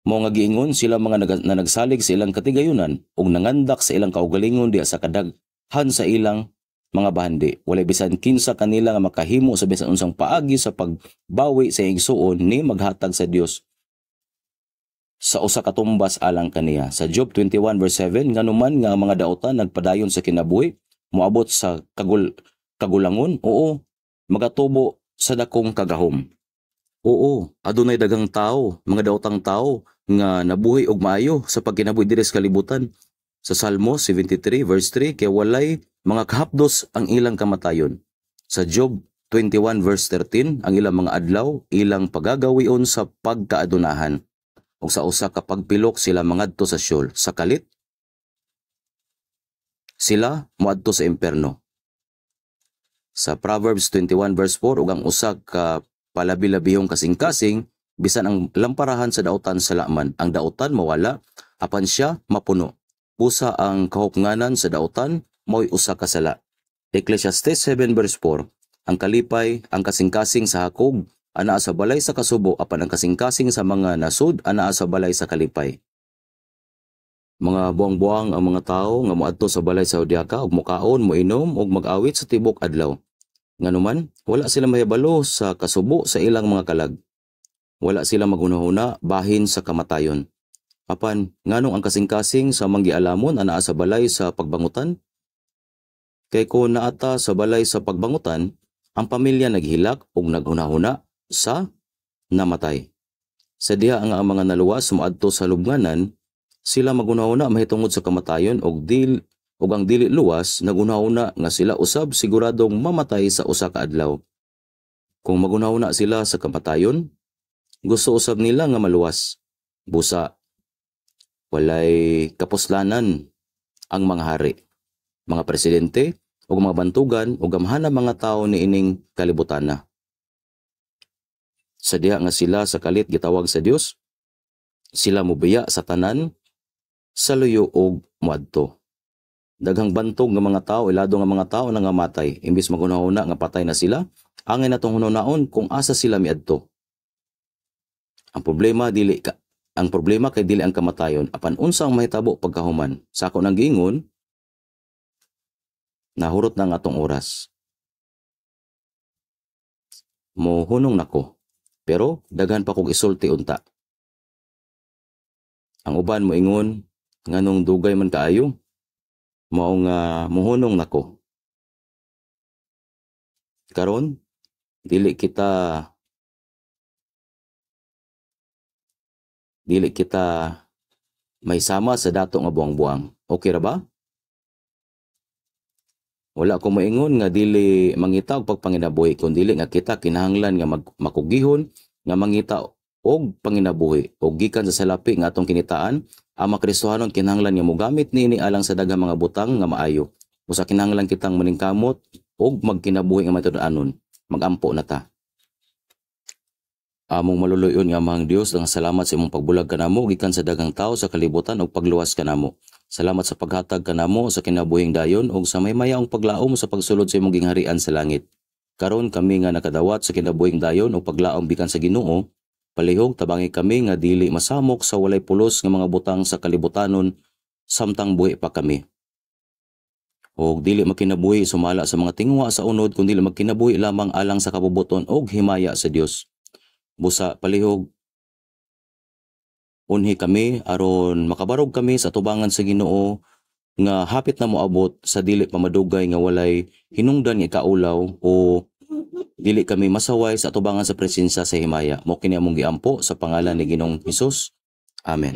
Mao nga giingon sila mga na nagsalig sa ilang katigayunan ug nangandak sa ilang kaugalingon diha sa kadaghan sa ilang mga bahandi. Walay bisan kinsa kanila nga makahimo sa bisan unsang paagi sa pagbawi sa igsuon ni maghatag sa Dios sa usa ka tumbas alang kaniya. Sa Job 21 verse 7, nganuman nga ang mga dautan nagpadayon sa kinabuhi, moabot sa kagulangon, oo, magatubo sa dakong kagahom. Oo, adunay daghang tao, mga daotang tao nga nabuhi og maayo sa pagkinabuhi diri sa kalibutan. Sa Salmo 73 verse 3, kay walay mga kahapdos ang ilang kamatayon. Sa Job 21 verse 13, ang ilang mga adlaw ilang pagagawion sa pagkaadunahan. Ug sa usa ka pagpilok sila mangadto sa Sheol. Sa kalit sila moadto sa impierno. Sa Proverbs 21 verse 4, ug ang usa ka palabi-labihong kasing-kasing bisan ang lamparahan sa dautan sa laman. Ang dautan mawala, apan siya mapuno. Busa ang kahupnganan sa dautan mao'y usa ka sala. Ecclesiastes 7 verse 4, ang kalipay, ang kasing-kasing sa hakog anaa sa balay sa kasubo, apan ang kasing-kasing sa mga nasud anaa sa balay sa kalipay. Mga buang-buang ang mga tawo nga moadto sa balay sa Hudyaka ug mokaon, moinom ug mag-awit sa tibok adlaw. Nganuman, wala sila mahibalo sa kasubo sa ilang mga kalag. Wala sila maghunahuna bahin sa kamatayon. Apan, nganong ang kasing-kasing sa manggialamon anaa sa balay sa pagbangutan? Kay kon naa ta sa balay sa pagbangutan, ang pamilya naghilak ug naghunahuna sa namatay. Sa diha nga ang mga naluwas moadto sa lubnganan, sila maghunahuna mahitungod sa kamatayon ug ang dili luwas naghunahuna nga sila usab siguradong mamatay sa usa ka adlaw. Kung maghunahuna sila sa kamatayon, gusto usab nila nga maluwas. Busa walay kapuslanan ang mga hari, mga presidente ug mga bantugan ug gamhanan mga tawo niining kalibutana. Sa diha nga sila sa kalit gitawag sa Dios, sila mobiya sa tanan sa luyo og moadto. Daghang bantog nga mga tawo, ilado nga mga tawo nangamatay, imbis maghunahuna nga patay na sila, angay natong hunahunaon kung asa sila miadto. Ang problema kay dili ang kamatayon, apan unsa ang mahitabo pagkahuman. Sa ako nang giingon, nahurot na ang atong oras. Mohunong nako. Pero daghan pa kog isulti unta. Ang uban moingon nganong dugay man kaayo, mao nga mohunong nako. Karon dili kita may sama sa dato nga buang-buang. Okay ra ba? Wala ko moingon nga dili mangita og pagpanginabuhi, kun dili nga kita kinahanglan nga makugihon nga mangita og panginabuhi og gikan sa salapi nga atong kinitaan. Ang mga Kristohanon kinahanglan nga mogamit niini alang sa daghang mga butang nga maayo. Usa, kinahanglan kitang maningkamot og magkinabuhi nga matud-anon. Magampo na ta. Among maluluyon nga Amahang Dios, ang salamat sa imong pagbulag kanamo gikan sa daghang tawo sa kalibutan ug pagluwas kanamo. Salamat sa paghatag kanamo sa kinabuhing dayon ug sa maymayaong paglaom sa pagsulod sa imong gingharian sa langit. Karon kami nga nakadawat sa kinabuhing dayon ug paglaom gikan sa Ginoo, palihog tabangi kami nga dili masamok sa walay pulos nga mga butang sa kalibutanon samtang buhi pa kami. Og dili magkinabuhi sumala sa mga tingwa sa unod, kundi magkinabuhi lamang alang sa kabubuton og himaya sa Dios. Busa palihog unhi kami aron makabarog kami sa tubangan sa Ginoo nga hapit na moabot sa dili pa madugay nga walay hinungdan nga ikaulaw o dili kami masaway sa atubangan sa presensya sa himaya. Mao kini among giampo sa pangalan ni Ginoong Hesus. Amen.